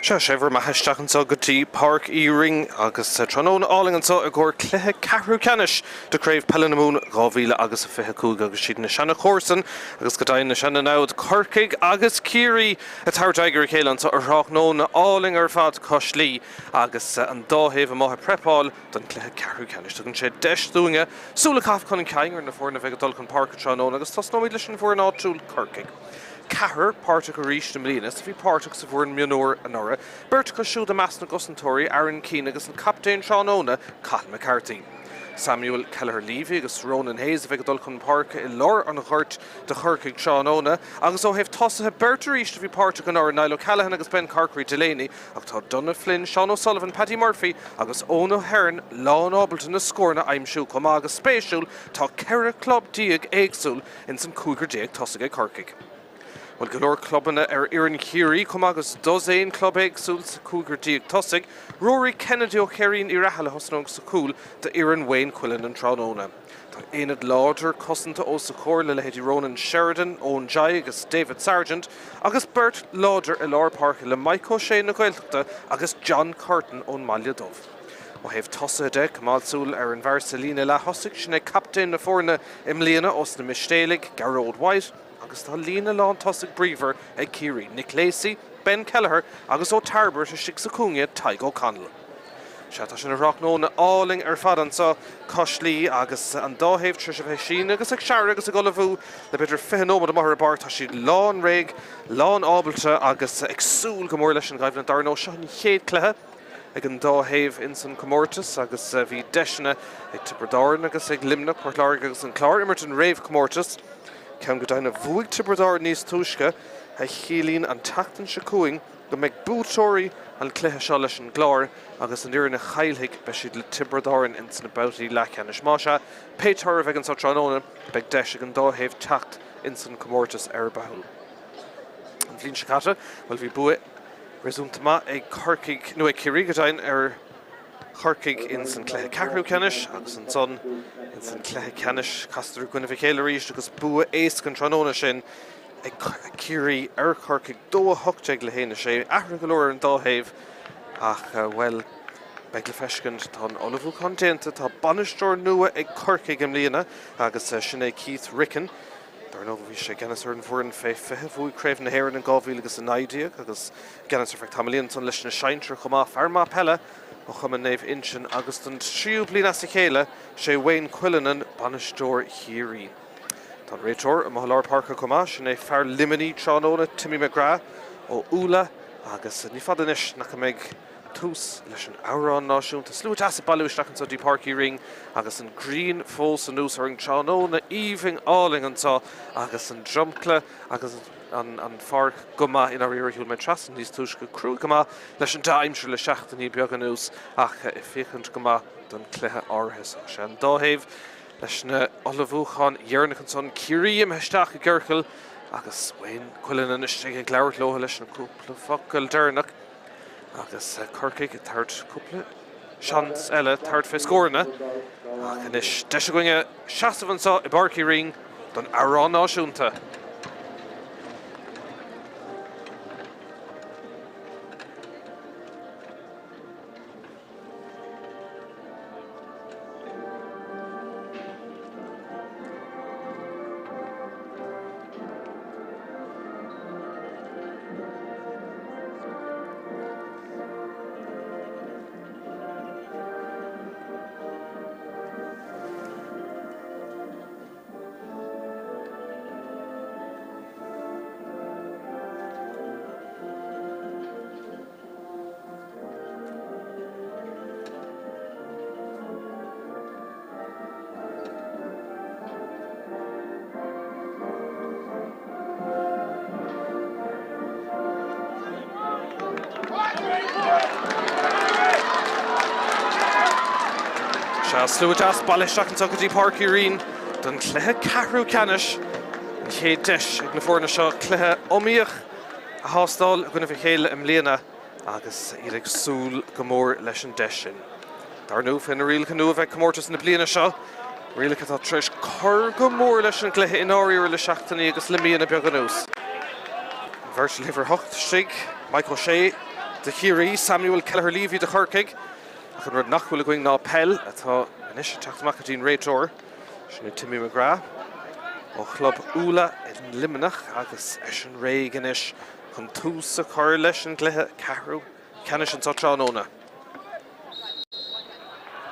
Sea, sé bhur mbeatha isteach anseo go dtí Páirc Uí Rinn agus tráthnóna álainn anseo i gcomhair cluiche ceathrú ceannais de Craobh Peile na Mumhan 2000 agus 25 agus siad na seana chomharsain agus go deimhin na seana namhad Corcaigh agus Ciarraí ag tabhairt aghaidh ar a chéile anseo ar thráthnóna álainn ar fad cois Laoi agus an dá thaobh amuigh ag prepáil don cluiche ceathrú ceannais. Tugann sé deis dúinne súil a chaitheamh chun cinn ar na foirne a bheidh ag dul chun páirce tráthnóna agus tosnóimid leis an bhfoireann áitiúil Corcaigh. Ceathrar páirteach arís i mbliana is a bhí páirteach sa bhfoireann mionúir anuraidh, beirt acu siúd i measc na gcosantóirí, Aaron Keane agus an captaen tráthnóna, Cathal McCarthy. Samuel Kelleher Leavy agus Ronan Hayes a bheidh ag dul chun páirce i lár an ghoirt do Chorcaigh tráthnóna agus ó thaobh tosaithe, beirt arís a bhí páirteach anuraidh, Niall O'Callaghan agus Ben Corkery Delaney ach tá Donagh Flynn, Seán O'Sullivan, Paddy Murphy agus Eoin O'Hearn lán ábalta na scóranna a aimsiú chomh maith agus spéisiúil tá 14 club éagsúil ins an 15 tosaigh ag Corcaigh. Bhuel, go leor clubanna ar fhoireann Chiarraí chomh maith agus dosaen club éagsúil sa 15 tosaigh. Rory Kennedy ó Chéirín Uí Rathaille a thosnóidh sa chúl d'fhoireann Wayne Cullinan tráthnóna. Tá aonad láidir cosanta os a chomhair le leithéidí Ronan Sheridan, Eoin Joy agus David Sargent agus beirt láidir i lár páirce le Mike O'Shea na Gaeltachta agus John Curtin ón mBaile Dubh. Ó thaobh tosaithe de, coimeád súil ar an bhfear sa líne leath-thosaigh, sin é captaen na foirne i mbliana ós na Mistéalaigh, Gearóid White, agus tá líne lán-tosaigh bríomhar ag Ciarraí, Nick Lacey, Ben Kelleher agus ó Tairbeart istigh sa chúinne, Tadhg O'Connell. Sea, tá sé ina thráthnóna álainn ar fad anseo cois Laoi agus an dá thaobh tar éis a bheith ag síneadh agus ag searradh agus ag ullmhú le b'fhéidir 20 nóiméad amuigh ar an bpáirc. Tá siad lán réidh, lán ábalta agus ag súil go mór leis an gcoimhlint. Dar ndóigh, seo an chéad cluiche ag an dá thaobh ins an comórtas agus bhí deiseanna ag Tiobraid Árann agus ag Luimneach, Port Láirge agus an Clár imirt an réamhchomórtas. Ceann go deimhin a bhuaigh Tiobraid Árann níos túisce, a chiallaíonn an tseachtain seo chugainn go mbeidh buaiteoirí an chluiche seo leis an gClár agus an fhoireann a chaillfidh beidh siad le Tiobraid Árann ins na babhtaí leathcheannais. Más ea, pé toradh a bheidh anso tráthnóna, beidh deis ag an dá thaobh teacht ins an comórtas ar ball. An bhliain seo caite, bhuel bhí bua réasúnta maith ag Corcaigh, nó ag Ciarraí go deimhin, ar Chorcaigh ins an cluiche ceathrú ceannais agus ansan ins an cluiche ceannais chasadar i gcoinnibh a chéile arís agus bua éasca an tráthnóna sin ag Ciarraí ar Chorcaigh, 2-18 le 1-6. Athruithe go leor ar an dá thaobh ach, bhuel, beidh le feiscint. Tá an ullmhúchán déanta, tá bainisteoir nua ag Corcaigh i mbliana agus sin é Keith Ricken. Dar ndóigh, bhí sé i gceannas ar an bhfoireann fé 20, bhuaigh Craobh na hÉireann in 2019 agus i gceannas ar feadh tamaillín ansan leis na sinsir chomh maith. Fear maith peile ó Chumann Naomh Uinseann agus don tríú bliain as a chéile, sé Wayne Cullinan bainisteoir Chiarraí. Tá an réiteoir amuigh i lár páirce chomh maith, sin é fear Luimnigh tráthnóna, Timmy McGrath ó Úlla agus ní fada anois nach mbeidh tús leis an amhrán náisiúnta. Slua deas ag bailiú isteach anseo dtí Páirc Uí Rinn agus an ghrian fós anuas orainn tráthnóna aoibhinn álainn anseo agus an dromchla agus an an pháirc go maith i ndáiríre. Shiúil mé trasna níos túisce cruaidh go maith leis an dea-aimsir le seachtainí beaga anuas ach ag féachaint go maith don chluiche áirithe seo. Sé an dá thaobh leis na ullmhúcháin dheireanacha ansan. Ciarraí imithe isteach i gciorcal agus Wayne Cullinan istigh ag labhairt leo leis na cúpla focal deireanach. Agus Corcaigh ag tabhairt cúpla seans eile tabhairt fé scóranna. Ach anois deis againne seasamh anseo i bPáirc Uí Rinn don amhrán náisiúnta. Sea, slua deas bailithe isteach anseo go dtí Páirc Uí Rinn don chluiche ceathrú ceannais. An chéad deis ag na foirne seo cluiche iomaíoch a thástáil i gcoinnibh a chéile i mbliana agus iad ag súil go mór leis an deis sin. Dar ndóigh, fé na rialacha nua bheidh comórtas na bliana seo, rialacha atá tar éis cur go mór leis an gcluiche i ndáiríre le seachtainí agus le míonna beaga anuas. An bheirt le huimhir 8 istigh, Mike O'Shea. do Chiarraí, Samuel Kelleher Leavy do Chorcaigh. Ach an rud nach bhfuil againn ná peil, atá anois ag teacht amach go dtí an réiteoir. Sin é Timmy McGrath ó chlub Uladh i Luimneach agus eisean réidh anois chun tús a chur leis an gcluiche ceathrú ceannais anseo tráthnóna.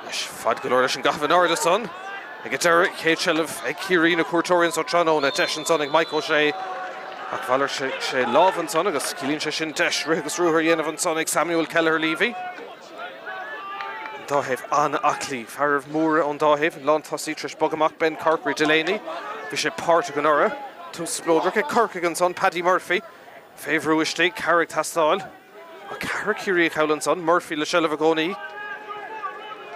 Anois fad go leor leis an gcaitheamh in airde san. Ag an deireadh, chéad seilbh ag Ciarraí na cuairteoirí anseo tráthnóna. Deis ansan ag Mike O'Shea ach mhalartaigh sé lámh ansan agus ciallaíonn sé sin deis rith agus ruathar a dhéanamh ansan ag Samuel Kelleher Leavy. An dá thaobh an-aclaí. Fearaibh móra ón dá thaobh. An lántosaí tar éis bogadh amach Ben Corkery Delaney. Bhí sé páirteach anuraidh. Tús spleodrach ag Corcaigh ansan, Paddy Murphy. Fé bhrú istigh, cabhair ag teastáil. Ach ceathrar Ciarraíoch thall ansan, Murphy le seilbh i gcónaí.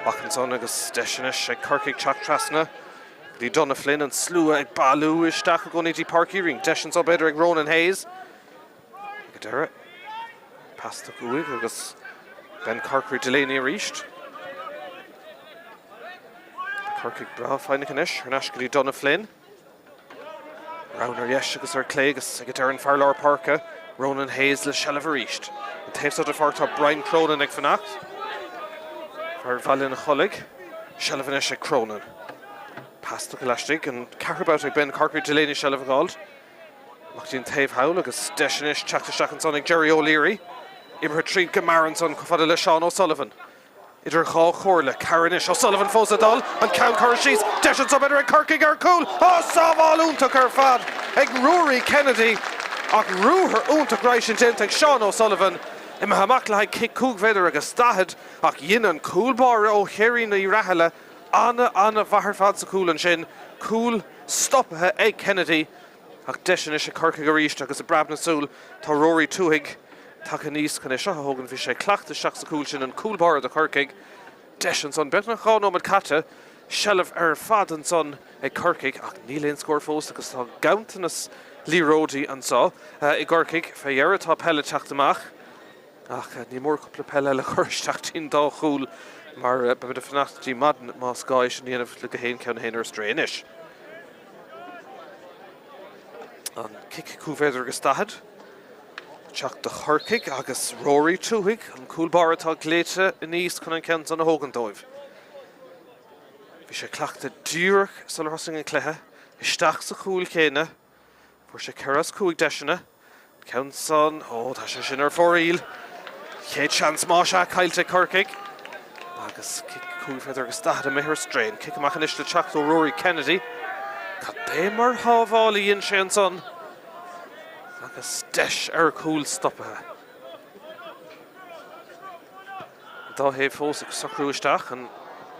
Amach ansan agus deis anois ag Corcaigh teacht trasna go dtí Donagh Flynn, an slua ag bailiú isteach i gcónaí dtí Páirc Uí Rinn. Deis anso b'fhéidir ag Ronan Hayes. Ag an deireadh, pas tugtha uaidh agus Ben Corkery Delaney arís. Corcaigh breá foighneach anois, thar n-ais go dtí Donagh Flynn. Roinn ar dheis agus ar clé agus ag an deireadh an fear lár páirce, Ronan Hayes le seilbh arís. An taobh seo den pháirc tá Brian Cronin ag fanacht. Fear Bhaile an Chollaigh. Seilbh anois ag Cronin. Pas tugtha laistigh. An ceathrú babhta ag Ben Corkery Delaney seilbh a fháil. Amach dtí an taobh thall agus deis anois teacht isteach ansan ag Jerry O'Leary. Imithe tríd go mear ansan chomh fada le Seán O'Sullivan. Idir dhá chomhairle, cabhair anois. O'Sullivan fós ag dul, an ceann curtha síos, deis anso b'fhéidir ag Corcaigh ar chúl! Á, sábháil iontach ar fad ag Ruairí Kennedy ach ruathar iontach roimhe sin déanta ag Seán O'Sullivan. Imithe amach le haghaidh cic 5 mhéadar agus 40 ach dhein an cúl báire ó Chéirín Uí Rathaille ana-ana-mhaith ar fad sa chúl ansin. Cúl stoptha ag Kennedy. Ach deis anois ag Corcaigh arís agus i bpreab na súl tá Rory Tuohaigh tagtha aníos chun é seo a thógaint. Bhí sé ag cleachtadh isteach sa chúl sin, an cúl báire do Chorcaigh. Deis ansan, beagnach 2 nóiméad caite, seilbh ar fad ansan ag Corcaigh ach níl aon scór fós agus tá ganntanas liathróidí anso i gCorcaigh. Fé dheireadh tá peil ag teacht amach. Ach ní mór cúpla peil eile a chur isteach dtí'n dá chúl mar beimid ag fanacht dtí maidin más gá é sin a dhéanamh le go haon ceann a haon ar strae anois. An cic 5 mhéadar agus 40 ag teacht do Chorcaigh agus Rory Tuohaigh, an cúl báire atá glaoite aníos chun an ceann san a thógaint dóibh. Bhí sé ag cleachtadh díreach sular thosaigh an cluiche, isteach sa chúl chéanna. Fuair sé 4 as 5 deiseanna. An ceann san, ó tá sé sin ar fóraoil. Chéad seans más ea caillte ag Corcaigh. Agus cic 5 mhéadar agus 40 imithe ar strae. An cic amach anois le teacht ó Rory Kennedy. Cad é mar shábháil a dhein sé ansan? Agus deis ar chúl stoptha. An dá thaobh fós ag socrú isteach. An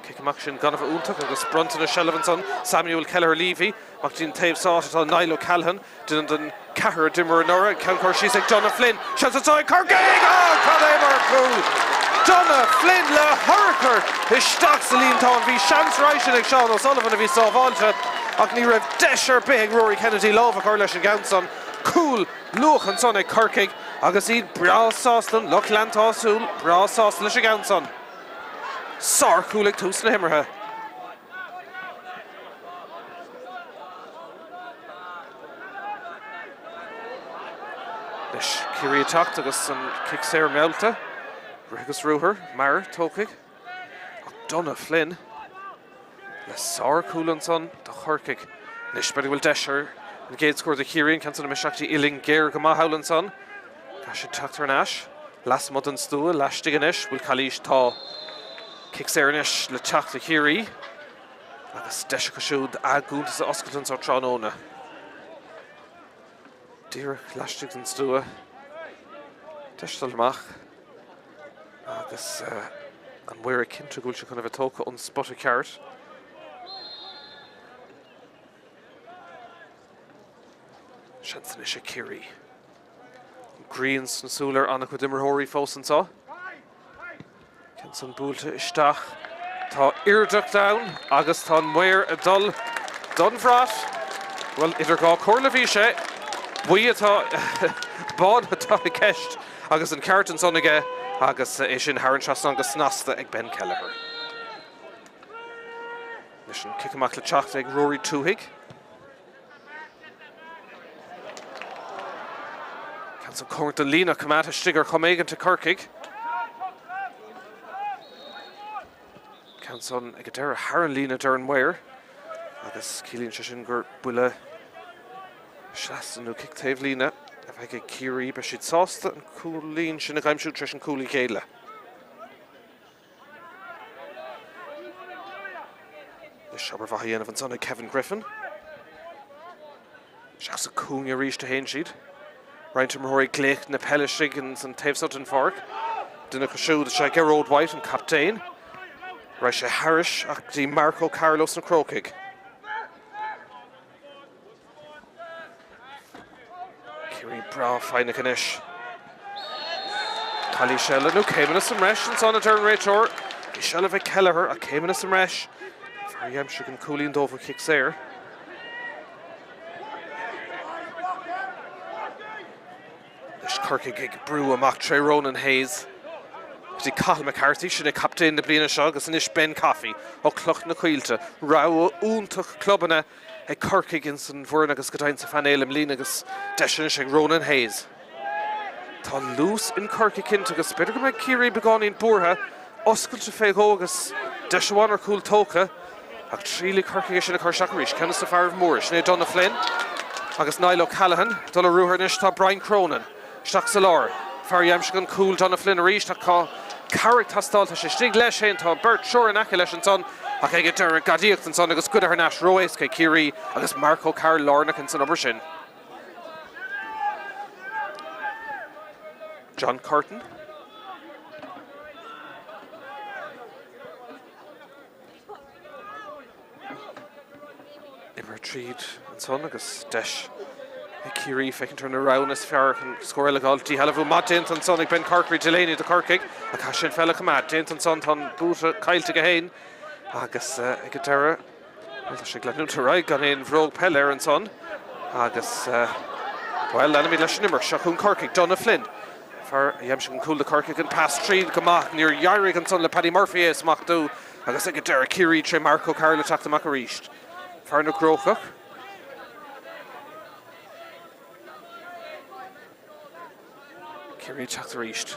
cic amach sin gan a bheith iontach agus bronnta na seilbh ansan. Samuel Kelleher Leavy amach dtí an taobh seo áit atá Niall O'Callaghan, duine den ceathrar a d'imir anuraidh. An ceann curtha síos ag Donagh Flynn. Seans anseo ag Corcaigh! Á, cad é mar chúl! Donagh Flynn le hurchar isteach sa líontán. Bhí seans roimhe sin ag Seán O'Sullivan a bhí sábháilte ach ní raibh deis ar bith ag Rory Kennedy lámh a chur leis an gceann san. Cúl luath ansan ag Corcaigh agus iad breá sásta, an lucht leanta áitiúil breá sásta leis an gceann san. Sárchúl ag tús na himeartha. Anois Ciarraí ag teacht agus an cic saor meallta. Rith agus ruathar, mear tógtha. Ach Donagh Flynn le sárchúl ansan do Chorcaigh. Anois b'fhéidir go bhfuil deis ar an gcéad scór do Chiarraí, an ceann san imithe isteach dtí uillinn géar go maith thall ansan. Caithfidh siad teacht thar n-ais. Lasmuigh den stua, laistigh anois. Bhfuil calaois? Tá. Cic saor anois le teacht do Chiarraí. Agus deis acu siúd a gcuntas a oscailt anso tráthnóna. Díreach laistigh den stua. Deis dul amach. Agus an maor ag cinntiú go bhfuil sé chun a bheith tógtha ón spota ceart. Seans anois ag Ciarraí. An ghrian sna súile ar an-chuid imreoirí fós anseo. Ceann san buailte isteach. Tá irdeacht ann agus tá an maor ag dul don bhrat. Bhuel, idir dhá chomhairle a bhí sé. Buí atá, bán atá i gceist agus an ceart ansan aige agus é sin thar an trasnán go snasta ag Ben Kelleher. Anois an cic amach le teacht ag Rory Tuohaigh. Ceann san cóngarach don líne coimeádta istigh ar chuma éigin ag Corcaigh. Ceann san ag an deireadh thar an líne deir an maor agus ciallaíonn sé sin gur buille seasta nó cic taobh líne a bheidh ag Ciarraí. Beidh siad sásta an cúilín sin a aimsiú tar éis an cúl a ghéilleadh. Anois obair mhaith á dhéanamh ansan ag Kevin Griffin. Isteach sa cúinne arís a théann siad. Roinnt imreoirí ag glaoch na peile istigh ins an taobh seo den pháirc. Duine acu siúd is ea Gearóid White, an captaen. Raghaidh sé thairis ach go dtí Mark O'Carroll ós na Crócaigh. Ciarraí breá foighneach anois. Calaois eile nó céimeanna sa mbreis ansan a deir an réiteoir. Bhí seilbh ag Kelleher ach céimeanna sa mbreis. Fear a d'aimsigh an cúilín dóibh ó chic saor. Anois Corcaigh ag brú amach tré Ronan Hayes go dtí Cathal McCarthy, sin é captaen na bliana seo agus anois Ben Coffey ó Chloich na Coillte. Rogha iontach clubanna ag Corcaigh ins an bhfoireann agus go deimhin sa phainéal i mbliana agus deis anois ag Ronan Hayes. Tá luas in Corcaigh cinnte agus b'fhéidir go mbeidh Ciarraí beagáinín buartha, oscailte fé dhó agus deis amháin ar chúl tógtha ach triailfidh Corcaigh é sin a chur isteach arís. Ceann de na fearaibh móra, sin é Donagh Flynn agus Niall O'Callaghan. Dul ar ruathar anois tá Brian Cronin. Isteach sa lár. Fear a d'aimsigh an cúl, Donagh Flynn arís ach tá cabhair ag teastáil. Tá sé istigh leis féin, tá beirt, triúr in aice leis ansan ach ag an deireadh gadaíocht ansan agus goideadh thar n-ais ró-éasca ag Ciarraí agus Mark O'Carroll lárnach ins an obair sin. John Curtin. Imithe tríd ansan agus deis ag Ciarraí féachaint ar na roghanna is fearr chun scór eile a fháil. Díshealbhú maith déanta ansan ag Ben Corkery Delaney do Chorcaigh ach caithfidh sé an pheil a choimeád. Déanta ansan tá an buata caillte aige féin agus ag an deireadh bhuel tá sé ag leanúint ar aghaidh gan aon bhróg peile air ansan agus bhuel leanfaimid leis an imirt. Seo chugainn Corcaigh, Donagh Flynn. Fear a d'aimsigh an cúl do Chorcaigh an pas tríd go maith. Níor éirigh ansan le Paddy Murphy é a smachtú. Agus ag an deireadh, Ciarraí tré Mark O'Carroll ag teacht amach arís. Fear na gCrócach. Ciarraí ag teacht arís.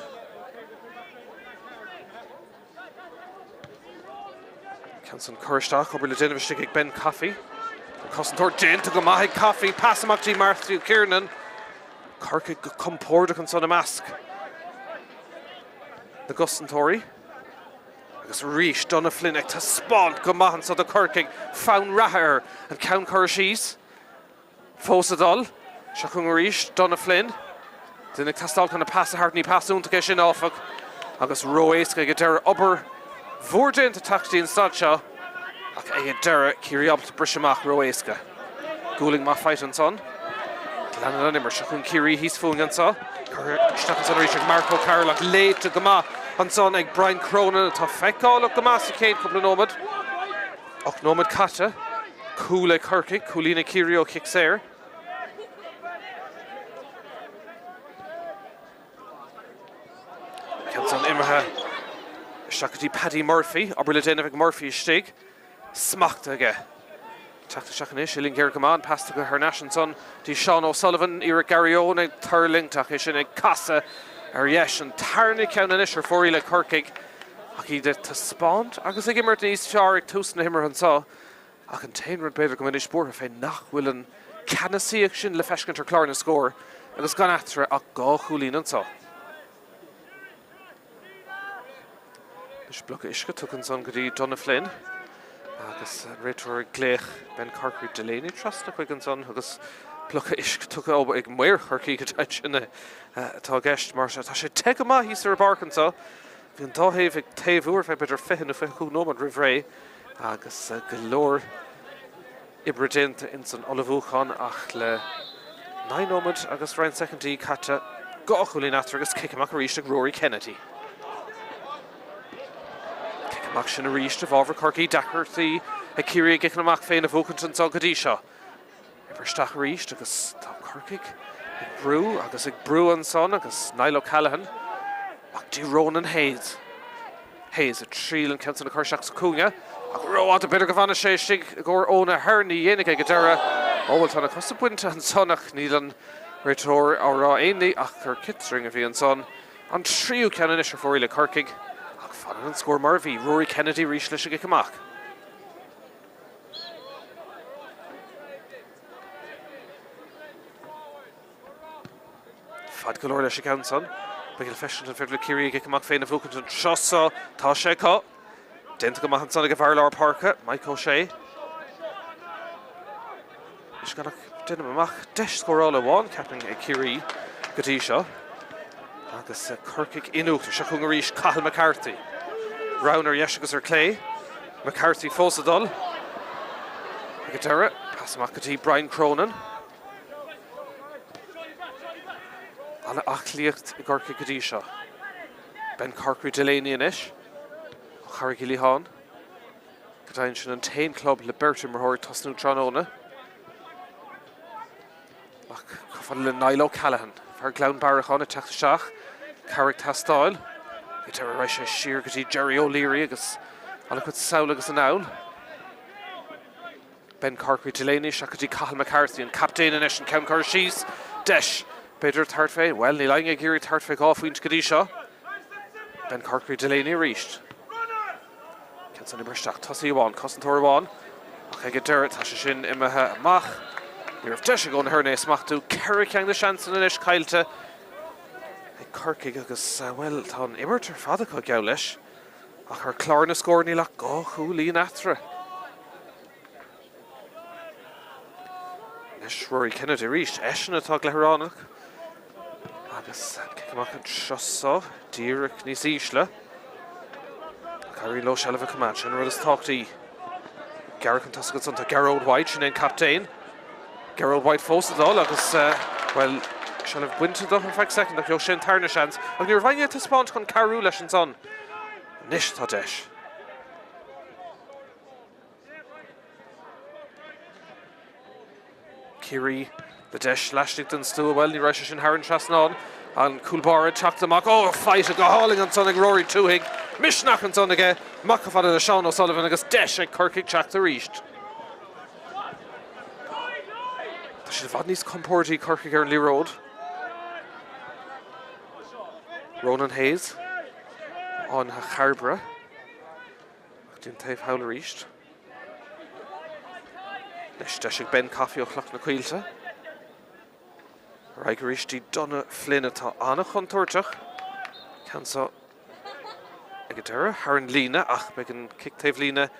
Ceann san curtha isteach, obair le déanamh istigh ag Ben Coffey. An cosantóir déanta go maith ag Coffey, pas amach dtí Matthew Kiernan. Corcaigh go compordach ansan i measc na gcosantóirí. Agus arís Donagh Flynn ag taispeáint go maith anso do Chorcaigh, fonn reatha air an ceann curtha síos. Fós ag dul. Seo chugainn arís Donagh Flynn. Duine ag teastáil chun an pas a thabhairt, ní pas iontach é sin áfach agus ró-éasca ag an deireadh. Obair mhór déanta teacht go dtí an staid seo ach ag an deireadh Ciarraí ábalta briseadh amach ró-éasca. Gualainn maith faighte ansan. Leanann an imirt. Seo chugainn Ciarraí thíos fúinn anso. Curtha isteach ansan arís ag Mark O'Carroll ach léite go maith ansan ag Brian Cronin atá feiceálach go maith sa chéad cúpla nóiméad. 8 nóiméad caite. Cúl ag Corcaigh, cúilín ag Ciarraí ó chic saor. Ceann san imithe isteach go dtí Paddy Murphy. Obair le déanamh ag Murphy istigh. Smacht aige. Teacht isteach anois, uillinn ghéar go maith, an pas tugtha thar n-ais ansan dtí Seán O'Sullivan, iarracht Gary Owen ag tuirlingt ach é sin ag casadh ar dheis. An tarna ceann anois ar fóraoil ag Corcaigh ach iad ag taispeáint agus ag imirt níos fearr ag tús na himeartha anseo. Ach an t-aon rud b'fhéidir go mbeidís buartha fé nach bhfuil an ceannasaíocht sin le feiscint ar chlár na scór agus gan eatarthu ach dhá chúilín anseo. Anois bloc uisce tugtha ansan go dtí Donagh Flynn agus an réiteoir ag glaoch Ben Corkery Delaney trasna chuige ansan agus bloc uisce tugtha ó ag maor Chorcaí go deimhin sin atá i gceist mar tá sé te go maith thíos ar an bpáirc anseo. Bhí an dá thaobh ag taobhú ar feadh b'fhéidir 20 nó 25 nóiméad roimh ré agus go leor oibre déanta ins an ullmhúchán ach le 9 nóiméad agus roinnt soicindí caite, dhá chúilín eatarthu agus cic amach arís ag Rory Kennedy. Cic amach sin arís i bhfabhar Chorcaí, deacrachtaí ag Ciarraí a gciceanna amach féin a bhuachaint anseo go dtí seo. Obair isteach arís agus tá Corcaigh ag brú agus ag brú ansan agus Niall O'Callaghan amach dtí Ronan Hayes. Hayes ag triail an ceann san a chur isteach sa chúinne ach rófhada b'fhéidir go bhfanfaidh sé istigh i gcomhair Eoin Ahern, ní dhéanfaidh ag an deireadh. Ó bhuel tá na cosa bainte ansan ach níl an Réiteoir á rá aon ní ach gur ciotrang a bhí ansan. An tríú ceann anois ar fóraoil ag Corcaigh ach fanann an scór mar a bhí. Rory Kennedy arís leis an gcic amach. Fada go leor leis an gceann san. Beidh le feiscint an féidir le Ciarraí a gcic amach féin a bhuachaint an tráth seo. Tá sé acu. Déanta go maith ansan ag an bhfear lár páirce, Mike O'Shea. Anois gan ach, déanaim amach, deis scórála amháin, ceapaim, ag Ciarraí go dtí seo. Agus Corcaigh in uachtar. Seo chugainn arís Cathal McCarthy. Roinn ar dheis agus ar clé. McCarthy fós ag dul. Ag an deireadh, pas amach go dtí Brian Cronin. An-aclaíocht i gCorcaigh go dtí seo. Ben Corkery Delaney anois ó Charraig Uí Liatháin. Go deimhin sin an t-aon club le beirt imreoir ag tosnú tráthnóna. Ach chomh fada le Niall O'Callaghan, fear Ghleann Bearacháin ag teacht isteach, cabhair ag teastáil. Ag deireadh raghaidh sé siar go dtí Jerry O'Leary agus an-chuid sall agus anall. Ben Corkery Delaney isteach go dtí Cathal McCarthy, an captaen anois, an ceann curtha síos, deis b'fhéidir tabhairt fé, bhuel níl éinne ag iarraidh tabhairt fé dhá phointe go dtí seo. Ben Corkery Delaney arís. Ceann san imithe isteach, tosaí amháin, cosantóir amháin, ach ag an deireadh tá sé sin imithe amach. Ní raibh deis ag Eoin Aherne é a smachtú. Ceithre cheann de seansanna anois caillte ag Corcaigh agus, bhuel, tá an imirt ar fad acu, geall leis. Ach ar chlár na scór níl ach dhá chúilín eatarthu. Anois Rory Kennedy arís, eisean atá gleithearánach agus an cic amach anseo so, díreach níos ísle. Ach éiríonn leo seilbh a choimeád, sin an rud is tábhachtaí. Gearradh chun tosaigh ansan, tá Gearóid White, sin é an captaen. Gearóid White fós ag dul agus, bhuel, seilbh bainte dó ar feadh soicind ach gheobhaidh sé an tarna seans. Ach ní raibh éinne ag taispeáint chun cabhrú leis ansan. Anois tá deis. Ciarraí le deis laistigh den stua. Bhuel, ní raibh sé sin thar an trasnán. An cúl báire ag teacht amach. Ó, faighte go hálainn ansan ag Rory Twohig. Misneach ansan aige. Amach chomh fada le Seán O'Sullivan agus deis ag Corcaigh teacht arís. Tá siad i bhfad níos compórdaí Corcaigh ar an liathróid. Ronan Hayes Áine Chairbre. Go dtí an taobh thall arís. Anois deis ag Ben Coffey ó Chloich na Coillte. Ar aghaidh arís dtí Donagh Flynn atá an-chontúirteach. Ceann seo ag an deireadh thar an líne ach beidh an cic taobh líne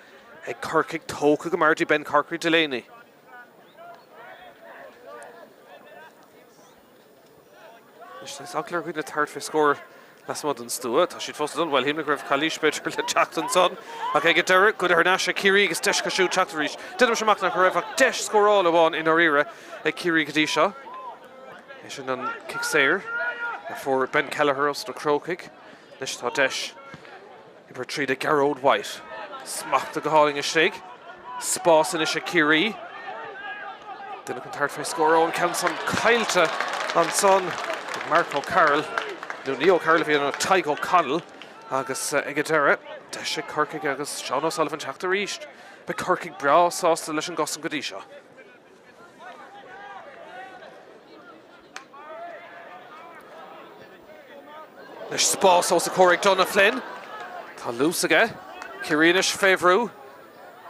ag Corcaigh tógtha go mear dtí Ben Corkery Delaney. Anois tá eagla ar dhaoine tabhairt fé scór lasmuigh den stua. Tá siad fós ag dul. Bhuel, shíl mé go raibh calaois b'fhéidir le teacht ansan. Ach ag an deireadh, goidte thar n-ais ag Ciarraí agus deis acu siúd teacht arís. Déanaimse amach nach raibh ach deis scórála amháin i ndáiríre ag Ciarraí go dtí seo. É sin an cic saor a fuair Ben Kelleher os na Crócaigh. Anois tá deis. Oibre tríd ag Gearóid White. Smachta go hálainn istigh. Spás anois ag Ciarraí. Duine chun tabhairt fé scór ón ceann san caillte ansan ag Mark O'Carroll. Nó ní O'Carroll a bhí ann Tadhg O'Connell. Agus ag an deireadh, deis ag Corcaigh agus Seán O'Sullivan teacht arís. Beidh Corcaigh breá sásta leis an gcosaint go dtí seo. Anois spás os a chomhair ag Donagh Flynn. Tá luas aige. Ciarraí anois fé bhrú.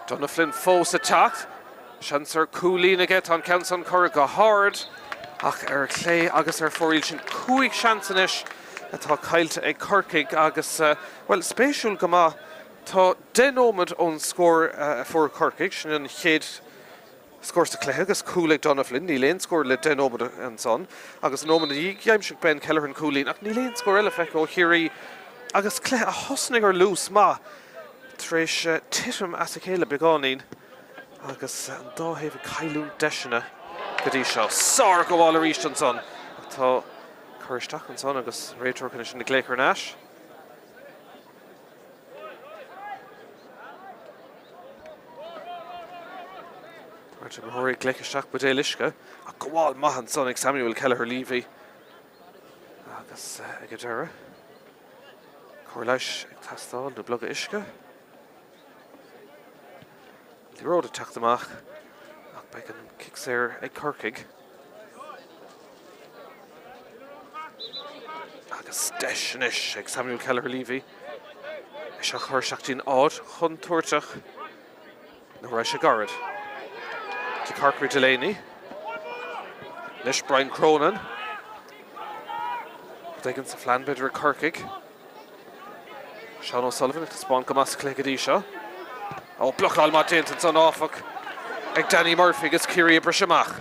Donagh Flynn fós ag teacht. Seans ar chúilín aige. Tá an ceann san curtha go hard ach ar chlé agus ar fóraoil. Sin 5 seans anois atá caillte ag Corcaigh agus, bhuel, spéisiúil go maith, tá 10 nóiméad ón scór a fuair Corcaigh, sin an chéad Scór sa chluiche agus cúl ag Donagh Flynn. Níl aon scór le 10 nóiméad ansan agus nóiméad ina dhiaidh d'aimsigh Ben Kelleher an cúilín ach níl aon scór eile feicthe ó Chiarraí agus cluiche a thosnaigh ar luas maith tar éis titim as a chéile beagáinín agus an dá thaobh ag cailliúint deiseanna go dtí seo. Sárghabháil arís ansan ach tá cur isteach ansan agus réiteoir chun é sin a ghlaoch thar n-ais. Beirt imreoirí ag glaoch isteach buidéal uisce ach gabháil maith ansan ag Samuel Kelleher Leavy agus ag an deireadh cóir leighis ag teastáil nó glioga uisce. Liathróid ag teacht amach ach beidh an cic saor ag Corcaigh. Agus deis anois ag Samuel Kelleher Leavy é seo a chur isteach dtí'n áit chontúirteach ina raibh sé gairid. Dtí Corkery Delaney. Anois Brian Cronin. Rud éigin sa phlean b'fhéidir ag Corcaigh. Seán O'Sullivan ag taispeáint go maith sa chluiche go dtí seo. Ó, blocáil maith déanta ansan áfach ag Danny Murphy agus Ciarraí ag briseadh amach.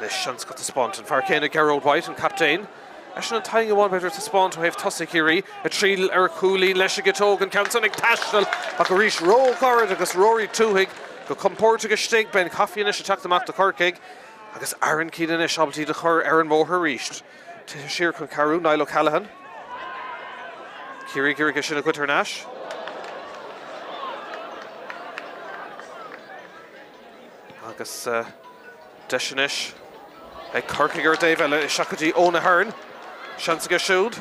Anois seans go taispeáint an fear céanna Gearóid White, an captaen. Eisean an t-aon amháin b'fhéidir ag taispeáint ó thaobh tosaigh Chiarraí. Ag triall ar chúilín leis an gciotóg, an ceann san ag taisteal ach arís róghairid agus Rory Twohig go compordach istigh. Ben Coffey anois ag teacht amach do Chorcaigh agus Aaron Keane anois ábalta iad a chur ar an mbóthar arís. Tite siar chun cabhrú, Niall O'Callaghan. Ciarraí ag iarraidh é sin a ghoid thar n-ais. Agus deis anois ag Corcaigh ar an dtaobh eile, isteach go dtí Eoin Ahern. Seans aige siúd.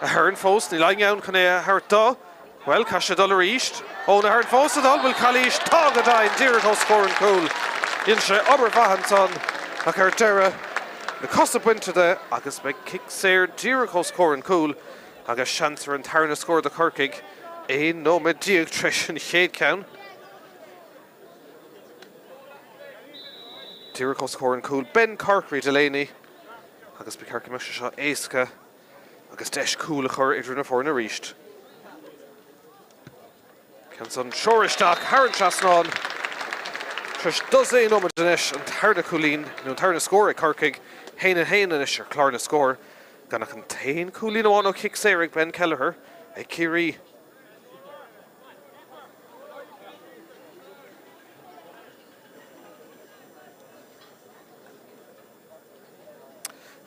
Ahern fós, níl éinne ann chun é a thabhairt dó. Bhuel, caithfidh sé dul arís. Eoin Ahern fós ag dul, bhfuil calaois? Tá go deimhin, díreach os comhair an chúil. Dhein sé obair mhaith ansan ach ar deireadh, na cosa bainte de agus beidh cic saor díreach os comhair an chúil agus seans ar an tarna scór do Chorcaigh 11 nóiméad tar éis an chéad cheann. Díreach os comhair an chúil, Ben Corkery Delaney agus ba cheart go mbeadh sé seo éasca. Agus deis cúl a chur idir na foirne arís. Ceann san treoir isteach thar an trasnán. Tar éis dosaen nóiméad anois an tarna cúilín, nó an tarna scór ag Corcaigh, 1-1 anois ar chlár na scór, gan ach an t-aon chúilín amháin ó chic saor ag Ben Kelleher ag Ciarraí.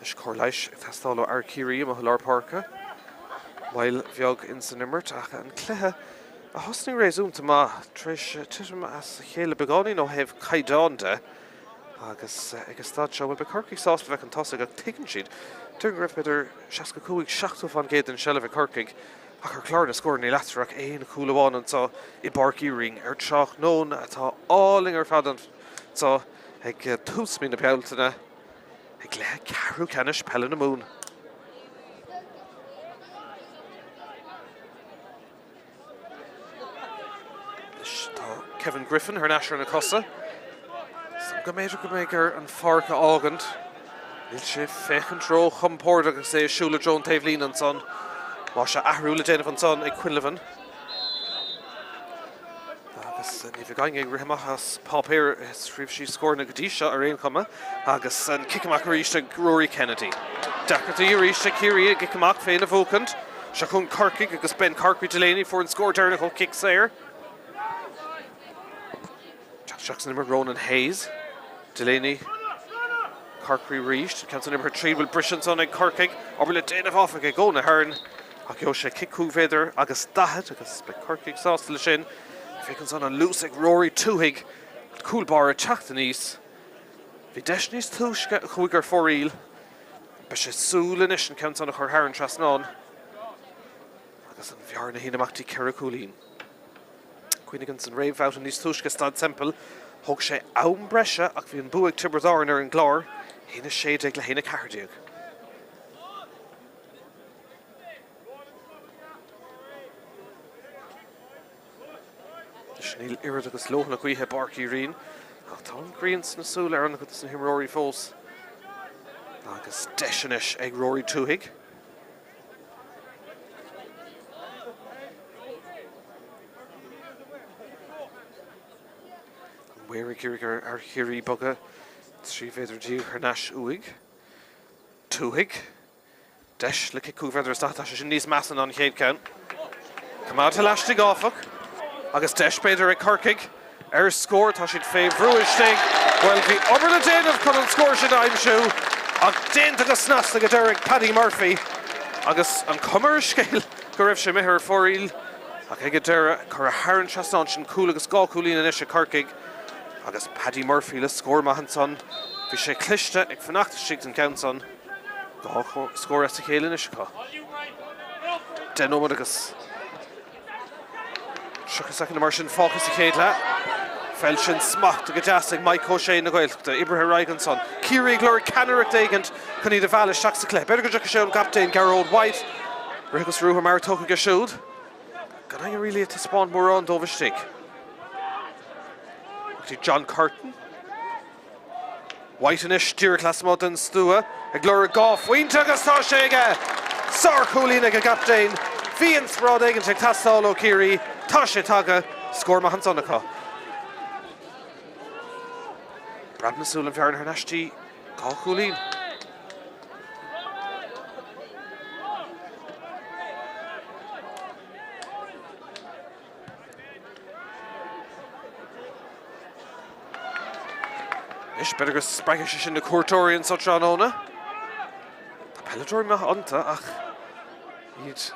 Anois cóir leighis ag teastáil ó fhear Chiarraí amuigh i lár páirce. Moill bheag ins an imirt ach an cluiche a thosnaigh réasúnta maith tar éis titim as a chéile beagáinín ó thaobh caighdeán de agus ag an staid seo, bhuel, beidh Corcaigh sásta bheith chun tosaigh ach tuigeann siad, déarfainn go raibh b'fhéidir 65, 70 fán gcéad den seilbh ag Corcaigh ach ar chlár na scór níl eatarthu ach aon chúl amháin anseo i bPáirc Uí Rinn ar tráthnóna atá álainn ar fad anseo. Ag tús mí na Bealtaine, i gcluiche ceathrú ceannais peile na Mumhan. Anois tá Kevin Griffin thar n-ais ar na cosa. Go mb'fhéidir go mbeidh air an pháirc a fhágaint. Níl sé ag féachaint ró-chompordach agus é ag siúl i dtreo an taobhlíne ansan. Más ea athrú le déanamh ansan ag Quinlivan. Agus ní bheidh éinne ag rith amach as páipéar ag scríobh síos scóranna go dtí seo ar aon chuma. Agus an cic amach arís ag Rory Kennedy. Deacrachtaí arís ag Ciarraí a gcic amach féin a bhuachaint. Seo chugainn Corcaigh agus Ben Corkery Delaney fuair an scór deireanach ó chic saor. Teacht isteach san imirt Ronan Hayes. Delaney. Corkery arís. Ceann san imeartha tríd. Bhfuil briseadh ansan ag Corcaigh. Obair le déanamh áfach ag Eoin Ahern. Ach gheobhaidh sé cic 5 mhéadar agus 40 agus beidh Corcaigh sásta leis sin. Féach ansan an luas ag Rory Twohig. An cúl báire ag teacht aníos. Bhí deis níos túisce a chuaigh ar fóraoil. Beidh sé ag súil anois an ceann san a chur thar an trasnán. Agus an bhearna a shíneadh amach dtí ceithre chúilín. Cuimhnigh ins an réamhbhabhta níos túisce i Staid Semple, thóg sé am breise ach bhí an bua ag Tiobraid Árann ar an gClár, 1-16 le 1-14. Anois níl oiread agus leoithne gaoithe i bPáirc Uí Rinn ach tá an ghrian sna súile ar an-chuid de na himreoirí fós. Agus deis anois ag Rory Twohig. An maor ag iarraidh ar fhear Chiarraí bogadh 13 mhéadar thar n-ais uaidh. Twohig. Deis le cic 5 mhéadar is 40, tá sé sin níos measa ná an chéad ceann. Coimeádta laistigh áfach, agus deis b'fhéidir ag Corcaigh ar scór, tá siad fé bhrú istigh. Bhuel, bhí obair le déanamh chun an scór sin a aimsiú, ach déanta go snasta go deireadh ag Paddy Murphy agus an chuma ar an scéal go raibh sé imithe ar fóraoil. Ach ag an deireadh, curtha thar an trasnán sin, cúl agus dhá chúilín anois ag Corcaigh agus Paddy Murphy le scór maith ansan. Bhí sé cliste ag fanacht istigh don cheann san. Dhá scór as a chéile anois acu. 10 nóiméad agus 30 soicind mar sin fágtha sa chéad leath. Pheil sin smachtaithe go deas ag Mike O'Shea na Gaeltachta. Oibrithe ar aghaidh ansan. Ciarraí ag lorg ceannaireacht éigint chun iad a mhealladh isteach sa chluiche. B'fhéidir go dtiocfaidh sé ón gcaptaen Gearóid White. Rith agus ruathar mear tugtha aige siúd. Gan éinne really ag taispeáint mórán dóibh istigh. Go dtí John Curtin. White anois díreach lasmuigh den stua ag lorg dhá phointe agus tá sé aige! Sár-chúilín ag an gcaptaen. Bhí inspioráid éigint ag teastáil ó Chiarraí. Tá sé tagtha. Scór maith ansan acu. Breab na súl an bhearna thar n-ais dtí dhá chúilín. Anois, b'fhéidir go spreagfaidh sé sin na cuairteoirí anseo tráthnóna. Tá peileadóirí maithe iontu ach iad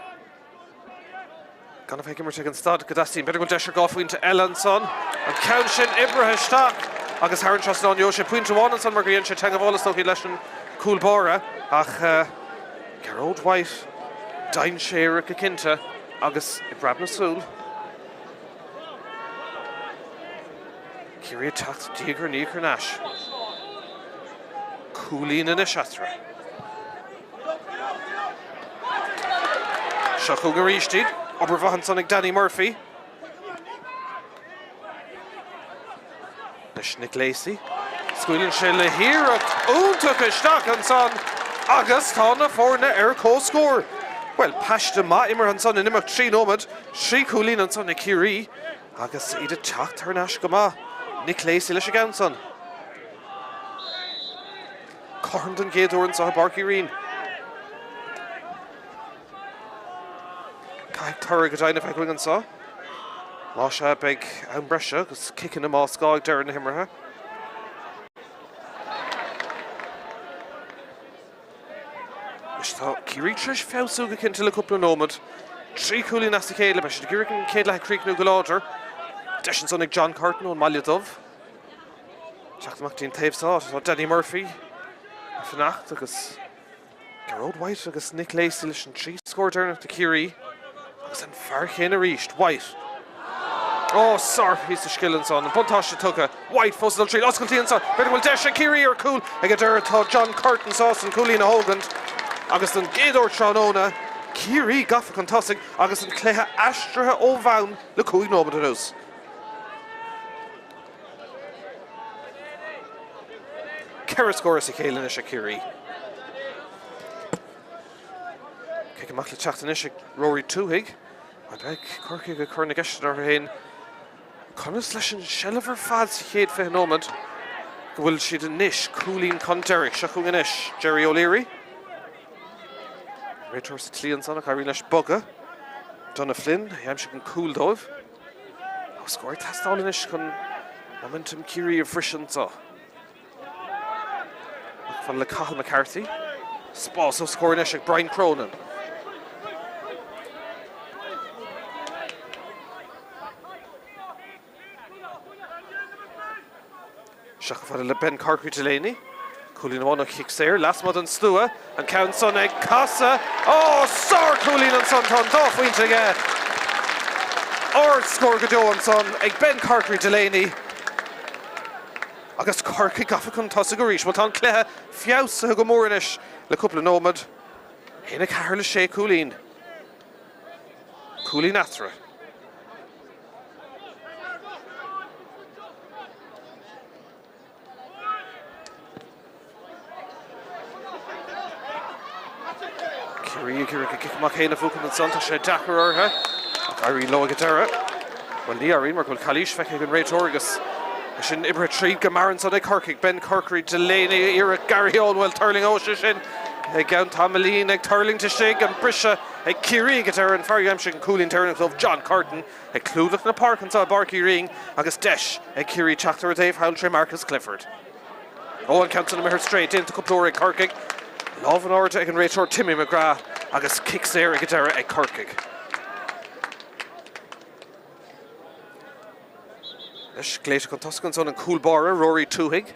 gan a bheith ag imirt ag an staid go dteastaíonn. B'fhéidir go bhfuil deis ar dhá phointe eile ansan. An ceann sin oibrithe isteach agus thar an trasnán. Gheobhaidh sé pointe amháin ansan mar gur dhein sé teagmháil is dóichí leis an gcúl báire ach Gearóid White dainséarach go cinnte. Agus i bpreab na súl, Ciarraí ag teacht diaidh ar ndiaidh thar n-ais. Cúilín anois eatarthu. Seo chugainn arís iad. Obair mhaith ansan ag Danny Murphy. Anois Nick Lacey. Scaoileann sé le hiarracht iontach isteach ansan agus tá na foirne ar comhscór. Bhuel, paiste maith imeartha ansan in imeacht 3 nóiméad, 3 chúilín ansan ag Ciarraí agus iad ag teacht thar n-ais go maith. Nick Lacey leis an gceann san. Cothrom don gcéad uair anseo i bPáirc Uí Rinn. Caithfidh toradh go deimhin a bheith againn anseo. Más ea, beidh am breise agus ciceanna más gá ag deireadh na himeartha. Anois tá Ciarraí tar éis feabhsú go cinnte le cúpla nóiméad. 3 chúilín as a chéile, beidh siad ag iarraidh an chéad leath a chríochnú go láidir. Deis ansan ag John Curtin ón mBaile Dubh. Teacht amach dtí an taobh seo, tá Danny Murphy ag fanacht agus Gearóid White agus Nick Lacey leis an 3 scór deireanach do Chiarraí agus an fear chéanna arís, White. Ó, sárphíosa scil ansan, an buntáiste tugtha. White fós ag dul tríd, oscailtí ansan, b'fhéidir go bhfuil deis ag Ciarraí ar chúl ag an deireadh. Tá John Curtin sásta an cúilín a thógaint agus don gcéad uair tráthnóna, Ciarraí gafa chun tosaigh agus an cluiche aistrithe ó bhonn le 5 nóiméad anuas. 4 scór as a chéile anois ag Ciarraí. Cic amach le teacht anois ag Rory Twohig. Bhuel, beidh Corcaigh ag cur na gceisteanna orthu féin conas leis an seilbh ar fad sa chéad 20 nóiméad go bhfuil siad anois cúilín chun deiridh. Seo chugainn anois Jerry O'Leary. Réiteoir sa tslí ansan ach éiríonn leis bogadh. Donagh Flynn a d'aimsigh an cúl dóibh. Tá scór ag teastáil anois chun momentum Chiarraí a bhriseadh anseo. Amach fada le Cathal McCarthy. Spás os a chomhair anois ag Brian Cronin. Isteach chomh fada le Ben Corkery Delaney. Cúilín amháin ó chic saor, lasmuigh den stua, an ceann san ag casadh. Ó, sár-chúilín ansan, tá an dá phointe aige. Ard-scór go deo ansan ag Ben Corkery Delaney. Agus Corcaigh gafa chun tosaigh arís. Bhuel, tá an cluiche feabhsaithe go mór anois le cúpla nóiméad. 1-4 le 6 chúilín. Cúilín eatarthu. Ciarraí ag iarraidh a gcic amach féin a bhuachan ansan, tá sé deacair orthu ach éiríonn leo ag an deireadh. Bhuel, ní éiríonn mar go bhfuil calaois feicthe ag an réiteoir agus é sin oibrithe tríd go mear ansan ag Corcaigh. Ben Corkery, Delaney, iarracht Gary Owen, bhuel, tuirlingeoidh sé sin i gceann tamaillín ag tuirlingt istigh, an briseadh ag Ciarraí ag an deireadh, an fear a d'aimsigh an cúilín deireanach dóibh, John Curtin. Ag clúdach na páirce anseo i bPáirc Uí Rinn agus deis ag Ciarraí teacht ar a dtaobh thall tré Marcus Clifford. Ó, an ceann san imithe ar strae, déanta cúpla uair ag Corcaigh. Lámh in airde ag an réiteoir Timmy McGrath agus cic saor ag an deireadh ag Corcaigh. Anois, glaoite chun tosaigh ansan an cúl báire, Rory Twohig.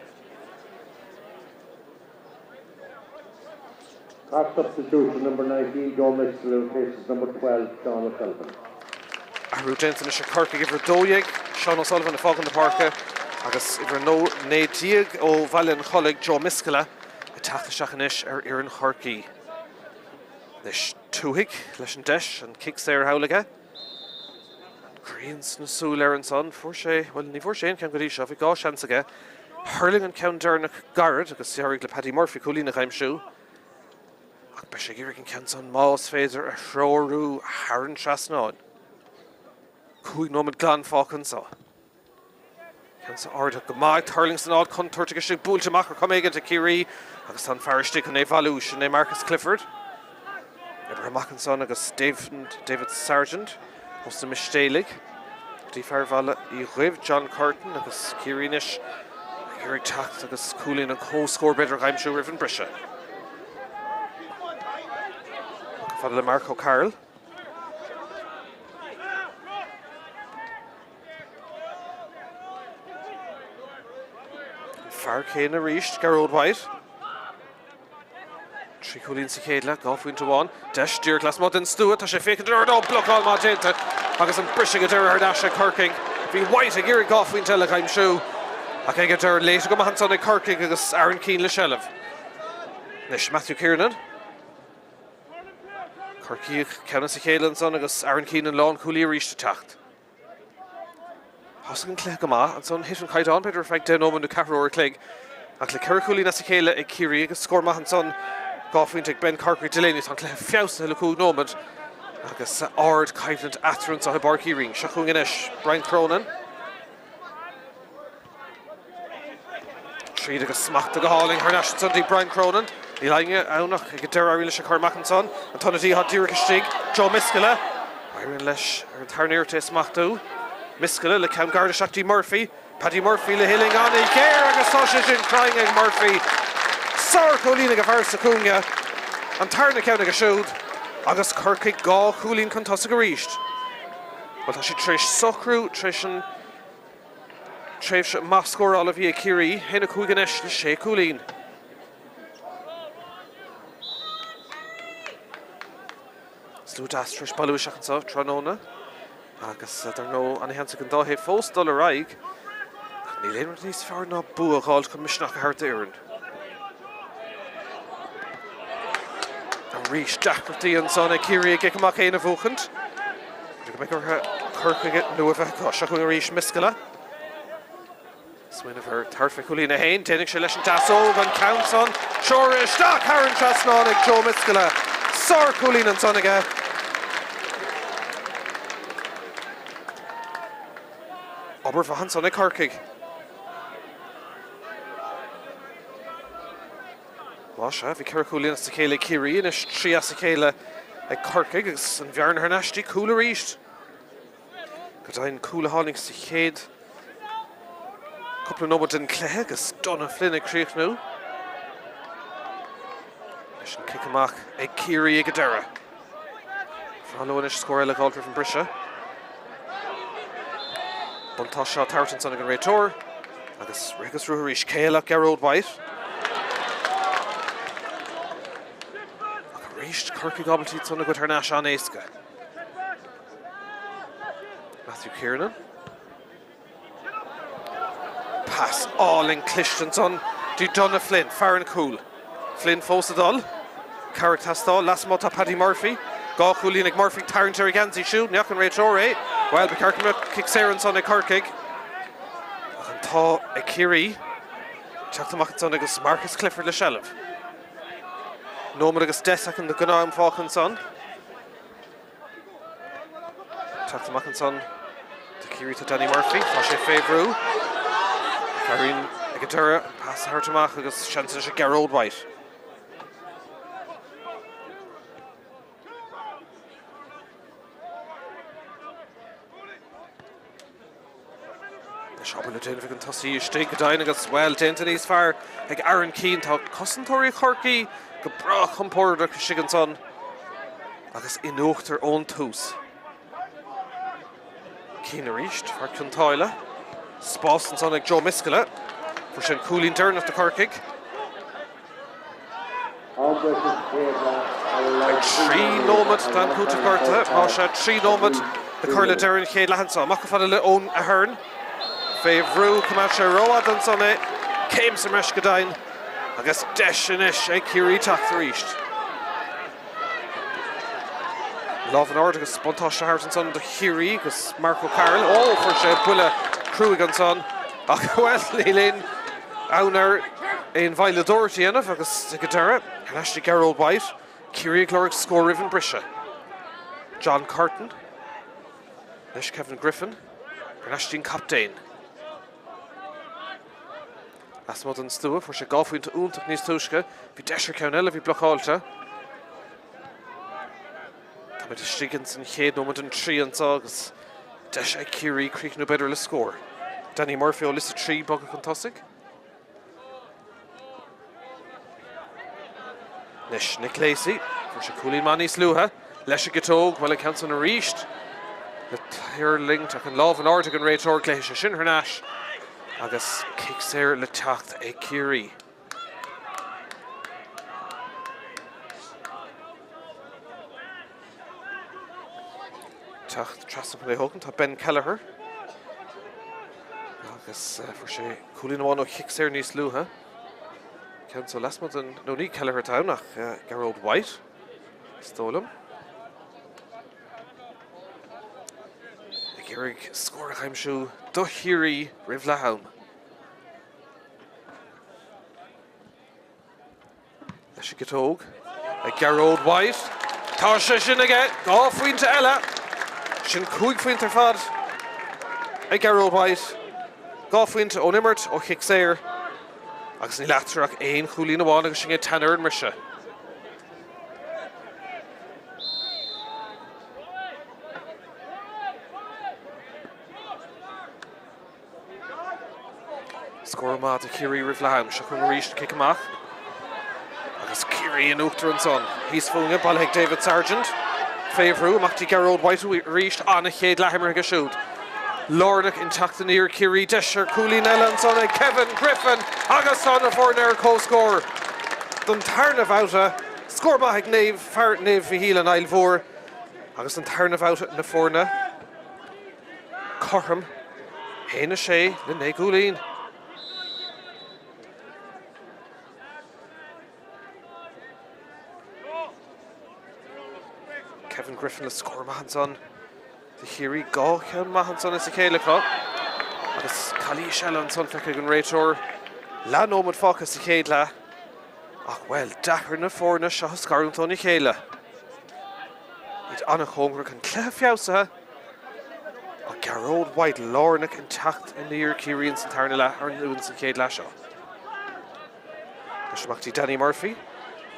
Cork substitution, number 19, Joe Mitchell replaces number 12, Sean O'Sullivan. Athrú déanta anois ag Corcaigh, uimhir 12, Seán O'Sullivan ag fágaint na páirce agus uimhir 19 ó Bhaile an Chollaigh, Joe Miskella, ag teacht isteach anois ar fhoireann Chorcaí. Anois Tuohaigh leis an deis, an cic saor thall aige. An ghrian sna súile air ansan. Fuair sé, bhuel ní bhfuair sé aon cheann go dtí seo, bhí 2 seans aige. Thuirling an ceann deireanach gairid agus d'éirigh le Paddy Murphy cúilín a aimsiú. Ach beidh sé ag iarraidh an ceann san, más féidir, a threorú thar an trasnán. 5 nóiméad glan fágtha anso. Ceann san ardaithe go maith, ag tuirlingt san áit contúirteach istigh, buailte amach ar chuma éigin ag Ciarraí agus tá an fear istigh chun é a bhailiú, sin é Marcus Clifford. Oibrithe amach ansan agus David Sargent ós na Mistéalaigh go dtí fear Bhaile Uí Dhuibh, John Curtin agus Ciarraí anois ag iarraidh teacht agus cúilín an comhscór b'fhéidir a aimsiú roimh an briseadh. Fada le Mark O'Carroll. An fear céanna arís, Gearóid White. 3 chúilín sa chéad leath, 2 phointe amháin. Deis díreach lasmuigh den stua, tá sé ag féachaint in airde, ó blocáil maith déanta agus an briseadh ag deireadh thar n-ais ag Corcaigh. Bhí White ag iarraidh 2 phointe eile a aimsiú ach ag an deireadh léite go maith ansan ag Corcaigh agus Aaron Keane le seilbh. Anois Matthew Kiernan. Corcaíoch ceann as a chéile ansan agus Aaron Keane an lánchúlaí arís ag teacht. Thosaigh an cluiche go maith, ansan thit an caighdeán b'fhéidir ar feadh 10 nóiméad nó ceathrú uair a chloig ach le ceithre chúilín as a chéile ag Ciarraí agus scór maith ansan, 2 phointe ag Ben Corkery Delaney, tá an cluiche feabhsaithe le cúig nóiméad agus ardchoimhlint eatarthu anseo i bPáirc Uí Rinn. Seo chugainn anois Brian Cronin. Tríd agus smachtaithe go hálainn thar n-ais ansan dtí Brian Cronin. Níl éinne ann ach ag an deireadh éiríonn leis an cur amach ansan. An t-ionadaí atá díreach istigh, Joe Miskella. Éiríonn leis ar an tarna iarracht é a smachtú. Miskella le ceann gairid isteach dtí Murphy. Paddy Murphy le huillinn an-ghéar agus tá sé sin cruinn ag Murphy. Sár-chúilín ag an bhfear sa chúinne. An tarna ceann aige siúd agus Corcaigh 2 chúilín chun tosaigh arís. Bhuel tá siad tar éis socrú tar éis an Tréimhse maith scórála a bhí ag Ciarraí, 1-5 anois le sé chúilín. Slua deas tar éis bailiú isteach anseo tráthnóna agus dar ndóigh ana-sheans ag an dá thaobh fós dul ar aghaidh ach níl aon rud níos fearr ná bua a dh'fháilt chun misneach a thabhairt d'fhoireann. Arís deacrachtaí ansan ag Ciarraí a gcic amach féin a bhuachaint. B'fhéidir go mbeidh orthu cur chuige nua a bheith acu. Seo chugainn arís Miskella. Smaoineamh ar tabhairt fé chúilín a haon. Déanfaidh sé leis an deasóg an ceann san. Treoraithe isteach thar an trasnán ag Joe Miskella. Sár-chúilín ansan aige. Obair mhaith ansan ag Corcaigh. Más ea, bhí 4 chúilín as a chéile ag Ciarraí, anois 3 as a chéile ag Corcaigh agus an bhearna thar n-ais dtí cúl arís. Go deimhin, cúl a tháinig sa chéad cúpla nóiméad den chluiche agus Donagh Flynn ag críochnú. Leis an cic amach ag Ciarraí ag an deireadh. Bhreá leo anois scór eile a dh'fháilt roimh an briseadh. Buntáiste á tabhairt ansan ag an réiteoir agus rith agus ruathar arís. Cé eile ach Gearóid White. Ach arís Corcaigh ábalta iad san a ghoid thar n-ais an-éasca. Matthew Kiernan. Pas álainn cliste ansan dtí Donagh Flynn, fear an chúil. Flynn fós ag dul. Cabhair ag teastáil. Lasmuigh tá Paddy Murphy. 2 chúilín ag Murphy. Tarraingt ar a gheansaí siúd. Ní fhaca an réiteoir é. Bhuel, ba cheart go mbeadh cic saor ansan ag Corcaigh. Ach an t-ádh ag Ciarraí. Teacht amach ansan agus Marcus Clifford le seilbh. Nóiméad agus 10 soicind de ghnáth-am fágtha ansan. Teacht amach ansan do Chiarraí tá Danny Murphy, tá sé fé bhrú. Éiríonn ag an deireadh, an pas a thabhairt amach agus seans anois ag Gearóid White. Anois obair le déanamh ag an tosaí istigh go deimhin agus, bhuel, déanta níos fearr ag Aaron Keane. Tá cosantóirí Chorcaí go breá compordach istigh ansan agus in uachtar ón tús. Keane arís, fear Cionn tSáile. Spás ansan ag Joe Miskella. Fuair sé an cúilín deireanach do Chorcaigh. Beidh 3 nóiméad d'am cúitimh gortaithe. Más ea, 3 nóiméad. Le cur le deireadh an chéad leath anseo. Amach chomh fada le Eoin Ahern. Fé bhrú, choimeád sé rófhada ansan é. Céim sa mbreis go deimhin. Agus deis anois ag Ciarraí teacht arís. Lámh in airde agus buntáiste thart ansan do Chiarraí agus Mark O'Carroll. Ó, fuair sé buille cruaidh ansan. Ach, bhuel, níl aon fhonn air aon mhoilleadóireacht a dhéanamh agus ag an deireadh, thar n-ais do Gearóid White. Ciarraí ag lorg scór roimh an briseadh. John Curtin. Anois Kevin Griffin. Thar n-ais dtí'n captaen. Lasmuigh den stua, fuair sé 2 phointe iontach níos túisce. Bhí deis ar cheann eile, bhí blocáilte. Táimid istigh ins an chéad nóiméad den trí anseo agus deis ag Ciarraí críochnú b'fhéidir le scór. Danny Murphy ó Lios 3 bogtha chun tosaigh. Anois Nick Lacey, fuair sé cúilín maith níos luaithe leis an gciotóg, bhuel an ceann san arís le tuirlingt ach an lámh in airde ag an réiteoir, glaofaidh sé sin thar n-ais agus cic saor le teacht ag Ciarraí. Teacht trasna chun é a thógaint tá Ben Kelleher agus fuair sé cúilín amháin ó chic saor níos luaithe. Ceann so lasmuigh den, nó ní Kelleher atá ann ach Gearóid White, is dóigh liom. Ag iarraidh scór a aimsiú do Chiarraí roimh leath am. Leis an gciotóg ag Gearóid White. Tá sé sin aige! 2 phointe eile! Sin 5 phointe ar fad ag Gearóid White. 2 phointe ón imirt, ó chic saor. Agus níl eatarthu ach aon chúilín amháin agus sinn ag teannadh ar an mbriseadh. Scór maith do Chiarraí roimh leath am. Seo chugainn arís an cic amach. Agus Ciarraí in uachtar ansan. Thíos fúinne, bailithe ag David Sargent. Fé bhrú, amach dtí Gearóid White arís. An-chéad leath imeartha aige siúd. Lárnach in teacht aniar Ciarraí. Deis ar chúilín eile ansan ag Kevin Griffin agus tá na foirne ar comhscór don tarna bhabhta. Scór maith ag Naomh, fear Naomh Mhichíl an Aill Mhór agus an tarna bhabhta na foirne. Cothrom, 1-6 le 9 gcúilín. Kevin Griffin le scór maith ansan do Chiarraí. 2 cheann maith ansan as a chéile acu. Agus calaois eile ansan feicthe ag an réiteoir. Leath nóiméad fágtha sa chéad leath. Ach, bhuel, deacair na foirne seo a scarúint óna chéile. Iad an-chóngarach, an cluiche feabhsaithe ach Gearóid White lárnach in teacht aniar Ciarraí ins an tarna leath ar nó ins an chéad leath seo. Anois amach dtí Danny Murphy.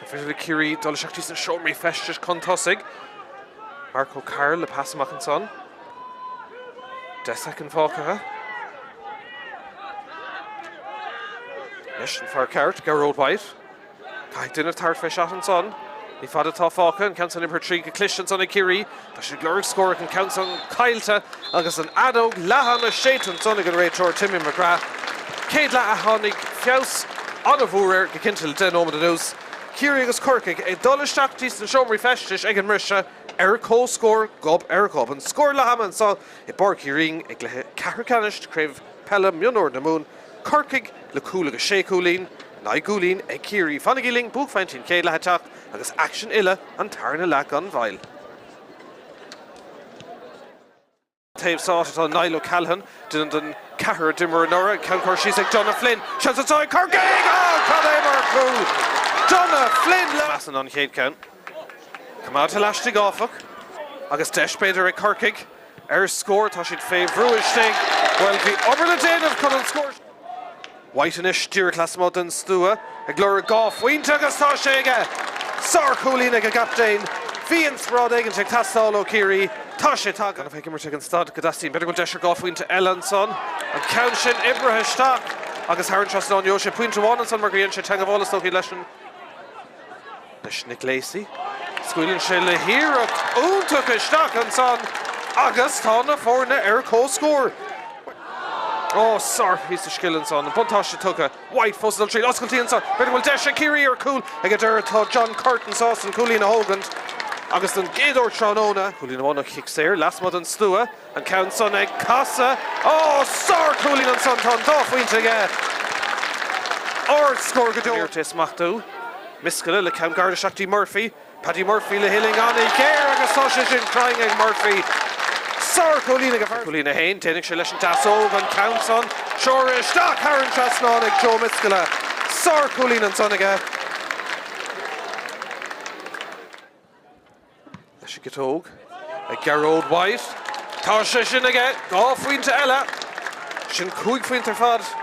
An féidir le Ciarraí dul isteach dtí sna seomraí feistis chun tosaigh? Mark O'Carroll le pas amach ansan. 10 soicind fágtha. Anois an fear ceart, Gearóid White. Caithfidh duine tabhairt fé seat ansan. Ní fada atá fágtha, an ceann san imeartha tríd go cliste ansan ag Ciarraí. Tá siad ag lorg scór ach an ceann san caillte agus an fheadóg leath-ama séidte ansan ag an réiteoir Timmy McGrath. Céad leath a tháinig feabhas an-mhór air go cinnte le 10 nóiméad anuas. Ciarraí agus Corcaigh ag dul isteach dtí sna seomraí feistis ag an mbriseadh ar comhscór gob ar ghob. An scór leath-ama anso i bPáirc Uí Rinn i gcluiche ceathrú ceannais Craobh Peile Mionúir na Mumhan. Corcaigh le cúl agus sé chúilín in aghaidh gcúilín ag Ciarraí. Fanaigí linn, buaicphointí an chéad leath ag teacht agus aicsean uile an tarna leath gan mhoill. Taobh sáite atá Niall O'Callaghan, duine den ceathrar a d'imir anuraidh. An ceann curtha síos ag Donagh Flynn. Seans anseo ag Corcaigh! Ó, cad é mar chúl! Donagh Flynn le. Measann an chéad ceann. Coimeádta laistigh áfach agus deis b'fhéidir ag Corcaigh. Ar scór, tá siad fé bhrú istigh. Bhuel, bhí obair le déanamh chun an scór. White anois díreach lasmuigh den stua ag lorg 2 phointe agus tá sé aige! Sár-chúilín ag an gcaptaen. Bhí inspioráid éigin ag teastáil ó Chiarraí. Tá sé tagtha. Gan a bheith ag imirt ag an staid go dteastaíonn. B'fhéidir go bhfuil deis ar 2 phointe eile ansan. An ceann sin oibrithe isteach agus thar an trasnán. Gheobhaidh sé pointe amháin ansan mar gur dhein sé teagmháil is dóichí leis an. Anois Nick Lacey. Scaoileann sé le hiarracht iontach isteach ansan agus tá na foirne ar comhscór. Ó, sárphíosa scil ansan. An buntáiste tugtha. White fós ag dul tríd. Oscailtí ansan. B'fhéidir go bhfuil deis ag Ciarraí ar chúl. Ag an deireadh tá John Curtin sásta an cúilín a thógaint. Agus don gcéad uair tráthnóna, cúilín amháin ó chic saor, lasmuigh den stua, an ceann san ag casadh. Ó, sár-chúilín ansan, tá an dá phointe aige. Ard-scór go deo. Iarracht é smachtú. Miskella le ceann gairid isteach dtí Murphy. Paddy Murphy le huillinn an-ghéar agus tá sé sin cruinn ag Murphy. Sár-chúilín ag an bhfear. Cúilín 1, déanfaidh sé leis an deasóg an ceann san. Treoraithe isteach thar an trasnán ag Joe Miskella. Sár-chúilín ansan aige. Leis an gciotóg ag Gearóid White. Tá sé sin aige. 2 phointe eile. Sin 5 phointe ar fad.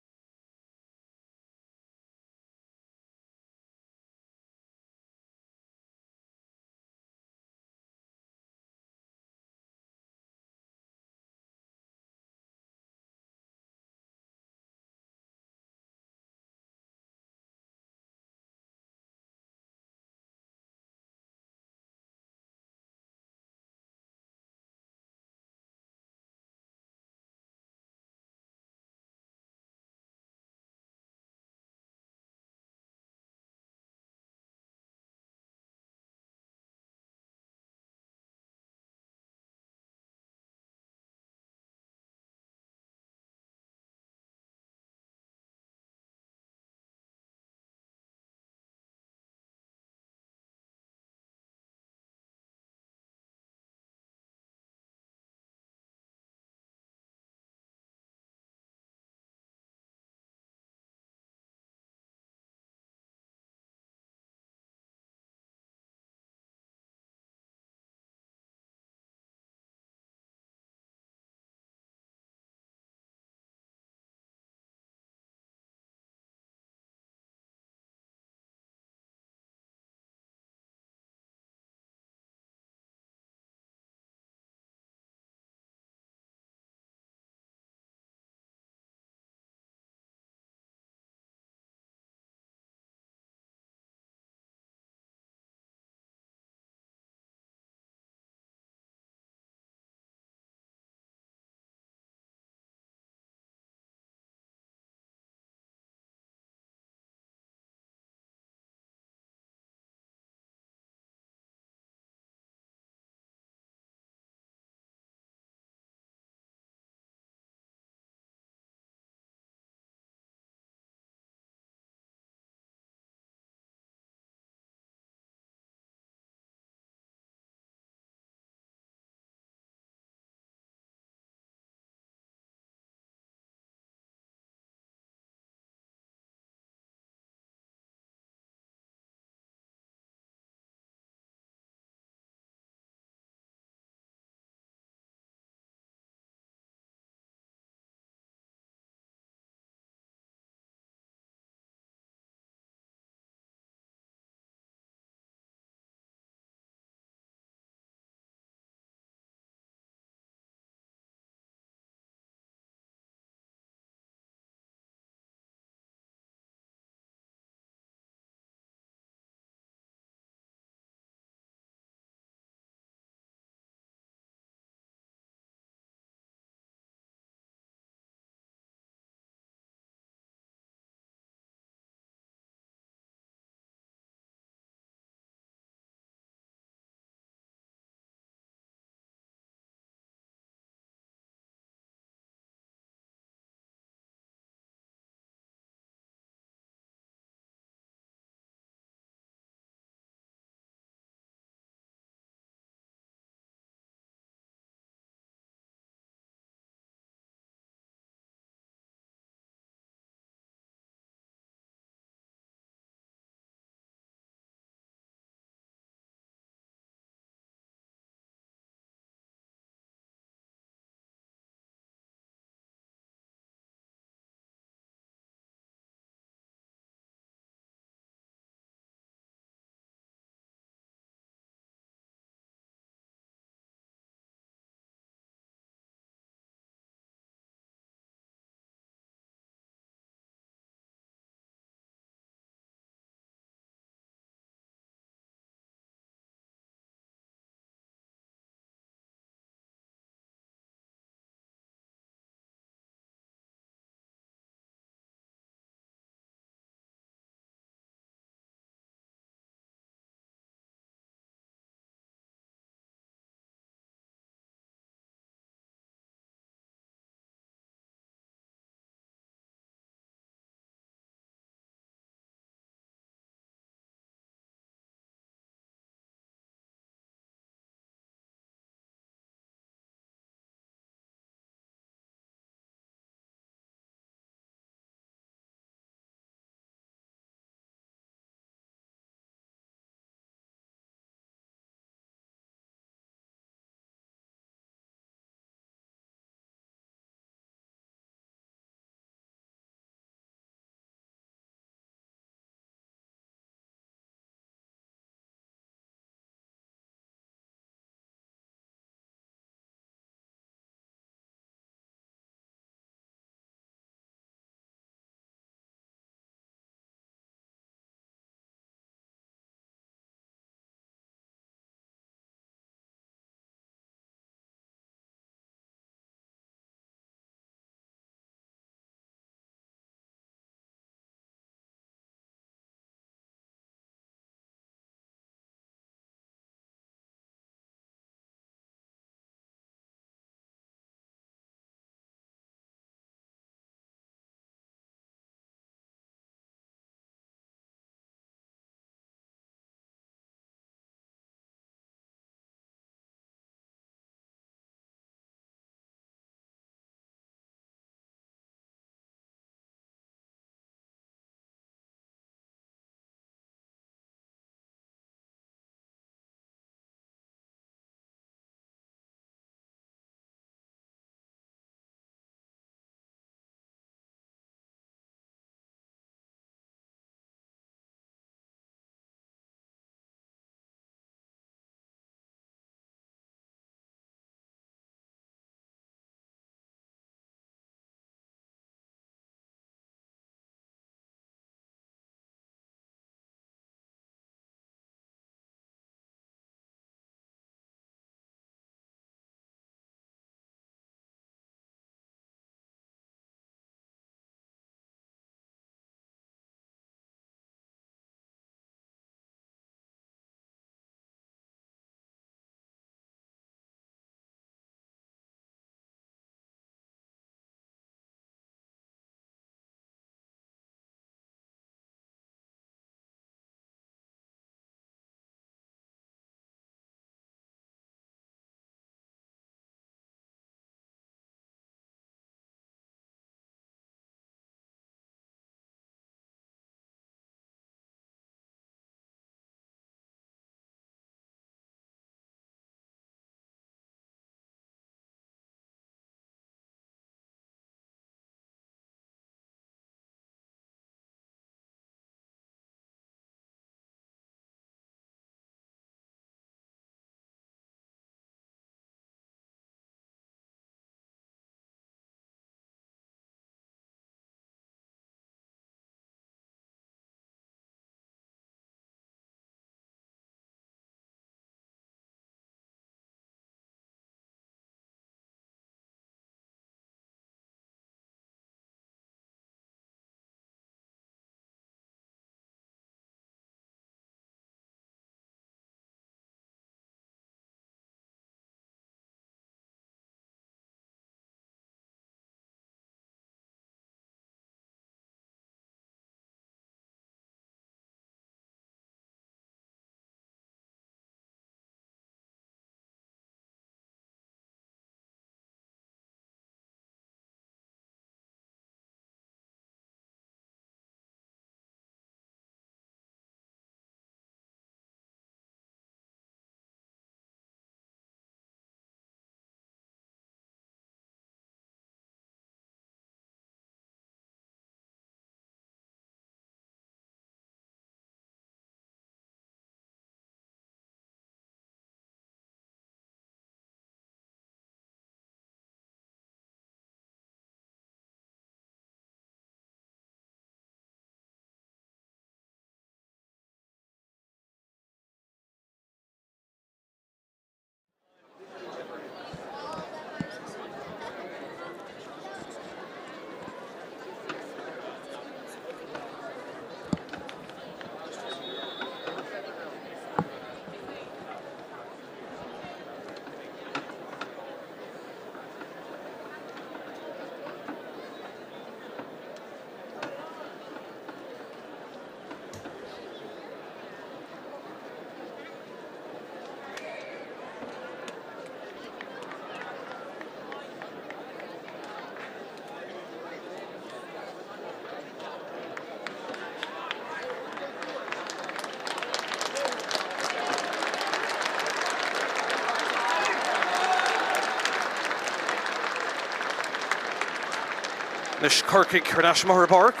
Anois Corcaigh thar n-ais amuigh ar an bpáirc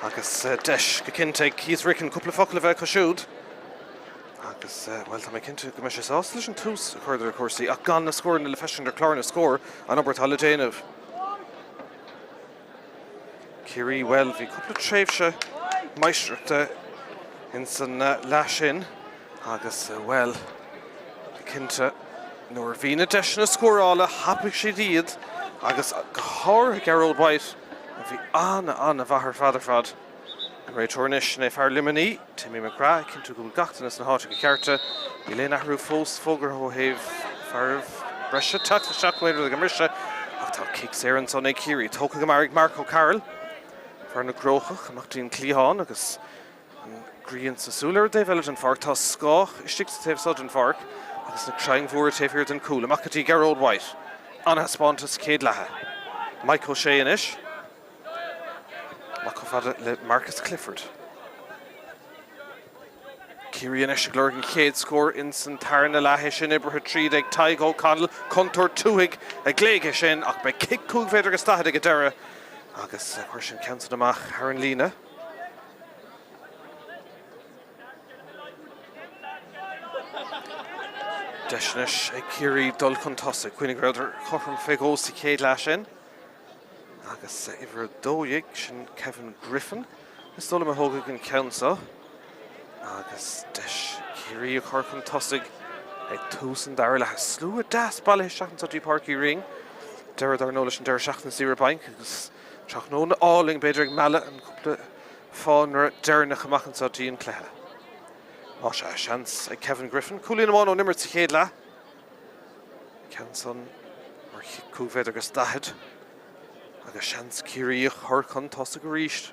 agus deis go cinnte ag Keith Ricken cúpla focal a bheith acu siúd. Agus, bhuel, tá mé cinnte go mbeidh sé sásta leis an tús a chuireadar ar chúrsaí ach gan na scóranna le feiscint ar chlár na scór, an obair atá le déanamh. Ciarraí, bhuel, bhí cúpla tréimhse máistreachta ins an leath sin agus, bhuel, go cinnte, nuair a bhí na deiseanna scórála, thapaigh siad iad agus go háirithe Gearóid White a bhí an-an-mhaith ar fad ar fad. An réiteoir anois, sin é fear Luimnigh, Timmy McGrath, ag cinntiú go bhfuil gach duine sna háiteacha cearta. Níl aon athrú fós fógartha ó thaobh fearaibh breise teacht isteach nó aon rud ag an mbriseadh ach tá cic saor ansan ag Ciarraí. Tógtha go mear ag Mark O'Carroll, fear na gCrócach, amach dtí an cliathán agus an ghrian sna súile ar an dtaobh eile den pháirc. Tá scáth istigh sa taobh seo den pháirc agus na crainn mhóra taobh thiar den cúl. Amach go dtí Gearóid White. An-thaispeántas sa chéad leath. Mike O'Shea anois. Amach chomh fada le Marcus Clifford. Ciarraí anois ag lorg an chéad scór ins an tarna leath, é sin oibrithe tríd ag Tadhg O'Connell. Contúirt Tuohaigh ag glaoch é sin ach beidh cic 5 mhéadar agus 40 ag an deireadh agus chuir sé an ceann san amach thar an líne. Deis anois ag Ciarraí dul chun tosaigh. Cuimhnigh go rabhadar cothrom fé dhó sa chéad leath sin. Agus uimhir 12, sin Kevin Griffin, is dóigh liom a thógfaidh an ceann seo. Agus deis Ciarraí a chur chun tosaigh ag tús an dara leath. Slua deas bailithe isteach anseo dtí Páirc Uí Rinn. Deireadh dar ndóigh leis an deireadh seachtaine saoire bainc agus tráthnóna álainn b'fhéidir ag mealladh an cúpla fáinre deireanach amach anseo dtí an cluiche. Más ea, seans ag Kevin Griffin. Cúilín amháin ón imirt sa chéad leath. Ceann san mar chic 5 mhéadar agus 40 agus seans Ciarraí a chur chun tosaigh arís.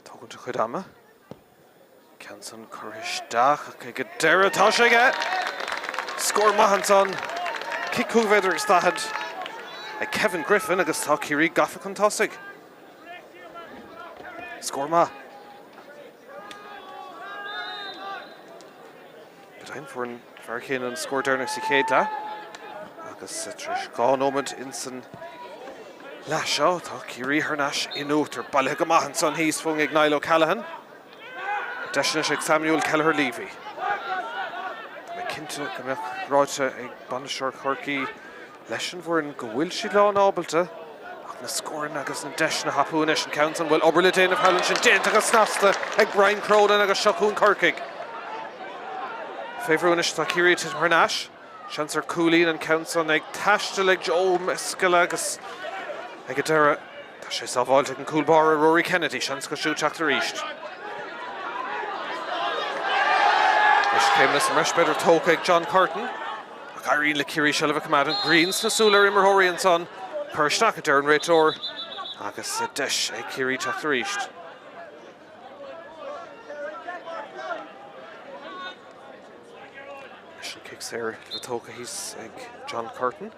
Tógaint a chuid ama. Ceann san curtha isteach ach ag an deireadh tá sé aige! Scór maith ansan. Cic 5 mhéadar agus 40 ag Kevin Griffin agus tá Ciarraí gafa chun tosaigh. Scór maith. Go deimhin, fuair an fear céanna an scór deireanach sa chéad leath agus tar éis 2 nóiméad insan leath seo, tá Ciarraí thar n-ais in uachtar. Bailithe go maith ansan thíos fúinn ag Niall O'Callaghan. Deis anois ag Samuel Kelleher Leavy. Tá mé cinnte go mbeadh ráite ag bainisteoir Chorcaí leis an bhfoireann go bhfuil siad lán ábalta ach na scóranna agus na deiseanna a thapú anois. An ceann san, bhfuil obair le déanamh thall ansin, déanta go snasta ag Brian Cronin agus seo chugainn Corcaigh. Fé bhrú anois tá Ciarraí ag titim thar n-ais. Seans ar chúilín an ceann san ag taisteal ag Joe Muscella agus ag an deireadh tá sé sábháilte ag an cúl báire Rory Kennedy. Seans acu siúd teacht arís. Anois céimeanna sa mbreis b'fhéidir tógtha ag John Curtin. Ach éiríonn le Ciarraí seilbh a choimeád. An ghrian sna súile ar imreoirí ansan. Cur isteach, a deir an réiteoir, agus deis ag Ciarraí teacht arís. Anois an cic saor le bheith tógtha thíos ag John Curtin.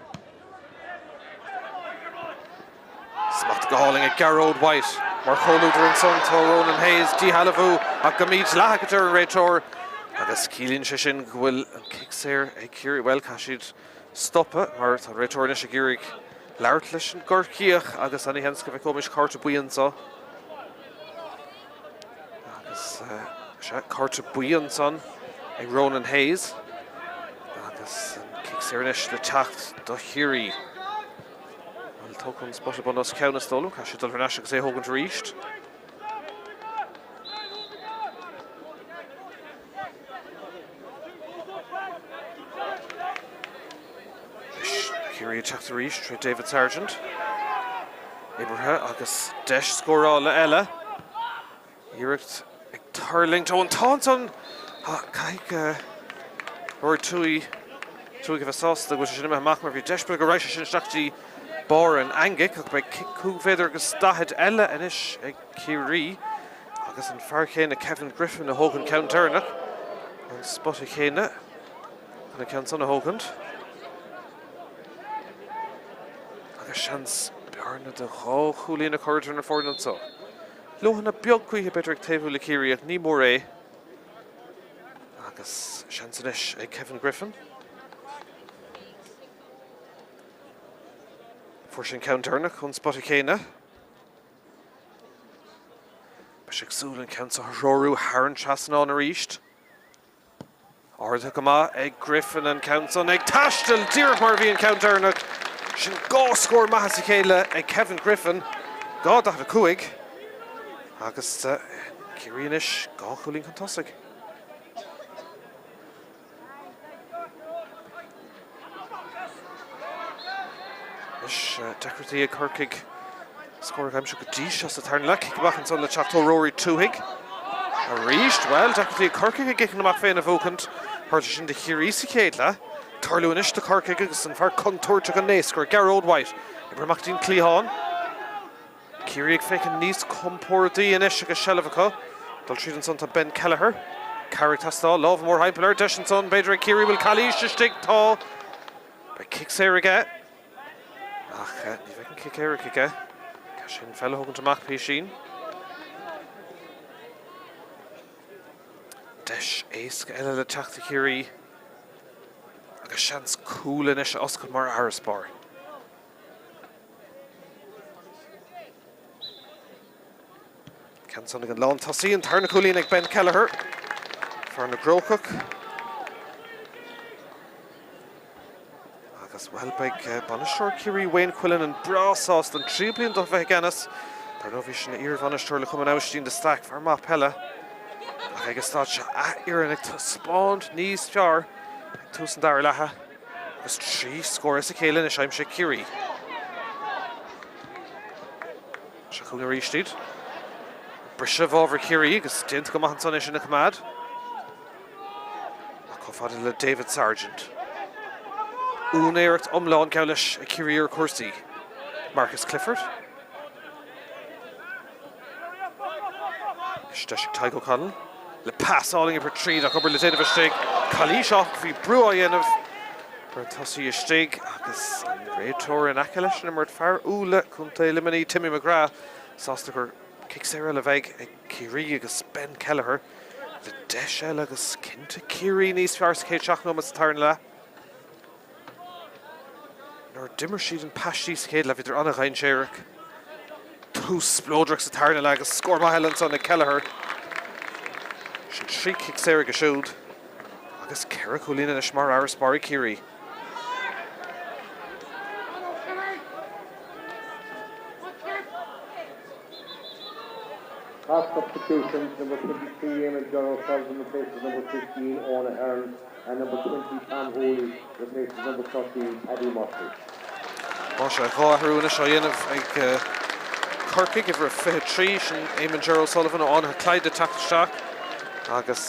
Smacht go hálainn ag Gearóid White. Mar chomhluadar ansan tá Ronan Hayes, díshealbhú ach go mídhleathach a deir an réiteoir agus ciallaíonn sé sin go bhfuil an cic saor ag Ciarraí. Bhuel, caithfidh siad stopadh mar tá an réiteoir anois ag iarraidh labhairt leis an gCorcaíoch agus ana-sheans go bhfeicfimid cárta buí anso. Agus sea, cárta buí ansan ag Ronan Hayes agus an cic saor anois le teacht do Chiarraí. Bhuel, tógtha an spota bun os cionn is dóigh liom. Caithfidh sé dul thar n-ais agus é a thógaint arís. Anois Ciarraí ag teacht arís tré David Sargent. Oibrithe agus deis scórála eile. Iarracht ag tuirlingt ón t-am san. Caithfidh Rory Tuohy Tuohy a bheith sásta go bhfuil sé sin imithe amach mar bhí deis beag go raibh sé sin isteach dtí barr an eangaigh ach beidh cic 5 mhéadar agus 40 eile anois ag Ciarraí agus an fear céanna Kevin Griffin a thóg an ceann deireanach an spota chéanna chun an ceann san a thógaint. Agus seans bearna de dhá chúilín a chur idir na foirne anseo. Leoithne beag gaoithe b'fhéidir ag taobhú le Ciarraí ach ní mór é. Agus seans anois ag Kevin Griffin. Fuair sé an ceann deireanach ón spota céanna. Beidh sé ag súil an ceann seo a threorú thar an trasnán arís. Ardaithe go maith ag Griffin an ceann san ag taisteal díreach mar a bhí an ceann deireanach. Sin 2 scór maith as a chéile ag Kevin Griffin, 2-45 agus Ciarraí anois 2 chúilín chun tosaigh. Anois deacrachtaí ag Corcaigh scór a aimsiú go dtí seo sa tarna leath. Cic amach ansan le teacht ó Rory Twohig. Arís, bhuel, deacrachtaí ag Corcaigh a gciceanna amach féin a bhuachaint. Tharla sin do Chiarraí sa chéad leath. Tarlú anois do Chorcaigh agus an fear contúirteach an naoscaire, Gearóid White, oibrithe amach dtí'n cliathán. Ciarraí ag féachaint níos compórdaí anois agus seilbh acu. Dul tríd ansan tá Ben Kelleher. Cabhair ag teastáil. Lámha mórthimpeall air. Deis ansan b'fhéidir ag Ciarraí. Bhfuil calaois istigh? Tá. Beidh cic saor aige. Ach ní bheidh an cic éirice aige. Caithfidh sé an pheil a thógaint amach písín. Deis éasca eile le teacht do Chiarraí. Agus seans cúl anois a oscailt mar fharasbarr. Ceann san ag an lántosaí, an tarna cúilín ag Ben Kelleher, fear na gCrócach. Agus, bhuel, beidh bainisteoir Chiarraí Wayne Quillinan breá sásta an tríú bliain dó a bheith i gceannas. Dar ndóigh bhí sé ina iarbhainisteoir le Cumann Aibhistín de Staic, fear maith peile. Ach ag an staid seo a fhoireann ag taispeáint níos fearr ag tús an dara leatha. Agus 3 scór as a chéile anois aimsithe ag Ciarraí. Seo chugainn arís iad. Briseadh i bhfabhar Chiarraí agus déanta go maith ansan é sin a choimeád. Ach chomh fada le David Sargent. Úinéireacht iomlán geall leis ag Ciarraí ar chúrsaí. Marcus Clifford. Anois deis ag Tadhg O'Connell le pas álainn a chur tríd ach obair le déanamh istigh. Calaois ach bhí brú á dhéanamh ar an tosaí istigh agus an réiteoir in aice leis an imirt, fear Úlla, Contae Luimnigh, Timmy McGrath, sásta gur cic saor eile a bheidh ag Ciarraí agus Ben Kelleher le deis eile agus cinnte Ciarraí níos fearr sa chéad seacht nóiméad sa tarna leath. Nuair a d'imir siad an paistí sa chéad leath bhíodar an-dhainséarach. Tús spleodrach sa tarna leath agus scór maith eile ansan ag Kelleher. Sin 3 chic saor aige siúd agus 4 chúilín anois mar fharasbarr ag Ciarraí. Half substitutions, number 23 Eamon John O'Sullivan replaces number 15 Owen Ahern. And number 20 Tom Whooley replaces number 13 Paddy Murphy. Tá sé 2 athrú anois á dhéanamh ag Corcaigh, uimhir 23, sin Eamon Ger O'Sullivan ó Fhánaithe Clyde ag teacht isteach agus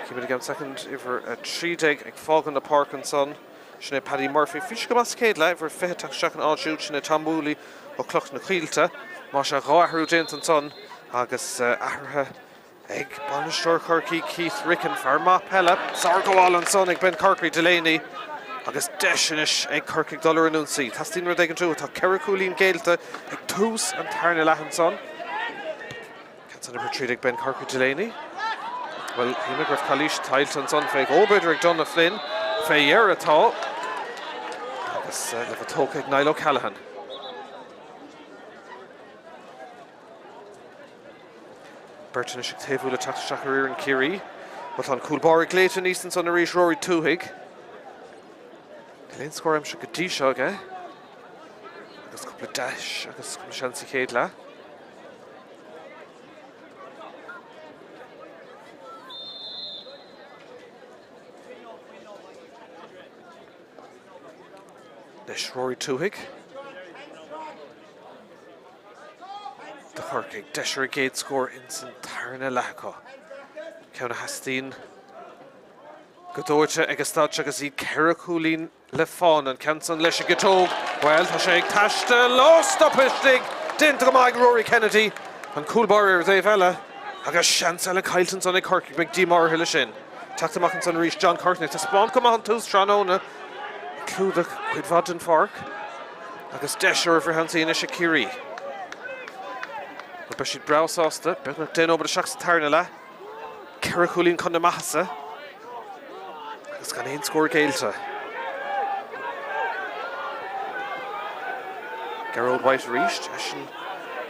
címid i gceann soicind uimhir 13 ag fágáil na páirce ansan, sin é Paddy Murphy. Bhí sé go maith sa chéad leath, uimhir 20 ag teacht isteach ina áit siúd, sin é Tom Whooley ó Chloich na Coillte. Má sea, 2 athrú déanta ansan agus athruithe Ag bainisteoir Chorcaí Keith Ricken, fear maith peile, sárghabháil ansan ag Ben Corkery Delaney agus deis anois ag Corcaigh dul ar an ionsaí. Teastaíonn rud éigin uathu. Tá 4 chúilín géillte ag tús an tarna leath ansan. Ceann san uimhir 13 Ben Corkery Delaney. Bhuel, shíl mé go raibh calaois tuillte ansan fé dhó b'fhéidir ag Donagh Flynn. Fé dheireadh atá agus le bheith tógtha ag Niall O'Callaghan. Beirt anois ag taobhú le teacht isteach ar fhoireann Chiarraí. Bhuel, tá an cúl báire glaoite aníos ansan arís, Rory Twohig. Níl aon scór aimsithe go dtí seo aige. Agus cúpla deis agus cúpla seans sa chéad leath. Anois Rory Twohig. Do Chorcaigh, deis ar a gcéad scór ins an tarna leath acu. Ceann a theastaíonn go dóite ag an staid seo agus iad 4 chúilín le fána. An ceann san leis an gciotóg, bhuel, tá sé ag taisteal. Ó, stoptha istigh! Déanta go maith ag Rory Kennedy. An cúl báire ar an dtaobh eile. Agus seans eile caillte ansan ag Corcaigh, beidh díomá orthu leis sin. Teacht amach ansan arís John Courtney, ag taispeáint go maith an tús tráthnóna, ag clúdach cuid mhaith den pháirc agus deis ar an bhfrithionsaí anois ag Ciarraí. Bhuel, beidh siad breá sásta, beagnach 10 nóiméad isteach sa tarna leath, 4 chúilín chun na maitheasa agus gan aon scór géillte. Gearóid White arís, eisean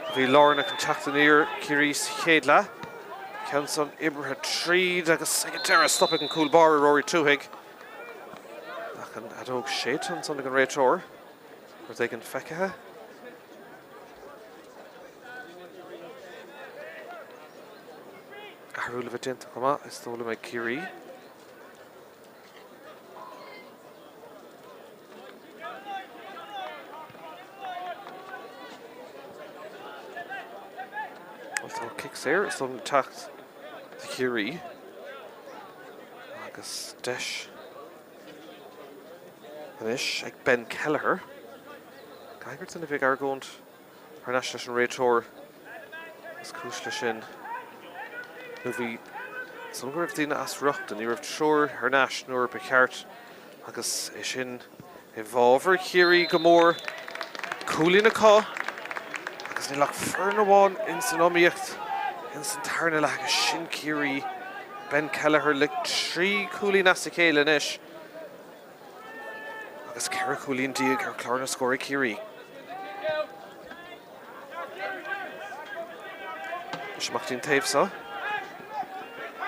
a bhí lárnach in teacht aniar Chiarraí sa chéad leath. Ceann san oibrithe tríd agus ag an deireadh stop ag an cúl báire Rory Tuohaigh. Ach an fheadóg séidte ansan ag an réiteoir. Rud éigin feicthe. Athrú le bheith déanta chomh maith, is dóigh liom ag Ciarraí. Bhuel tá cic saor is dóigh liom teacht do Chiarraí agus deis anois ag Ben Kelleher. Caithfidh gur duine a bhí ag argóint thar n-ais leis an réiteoir is cúis leis sin. Nó bhí san go raibh daoine as riocht, ní raibh triúr thar n-ais nuair ba cheart agus é sin i bhfabhar Chiarraí go mór. Cúilín acu agus níl ach foireann amháin ins an iomaíocht ins an tarna leath agus sin Ciarraí. Ben Kelleher le 3 cúilín as a chéile anois. Agus 14 chúilín ar chlár na scór ag Ciarraí. Anois amach dtí'n taobh seo.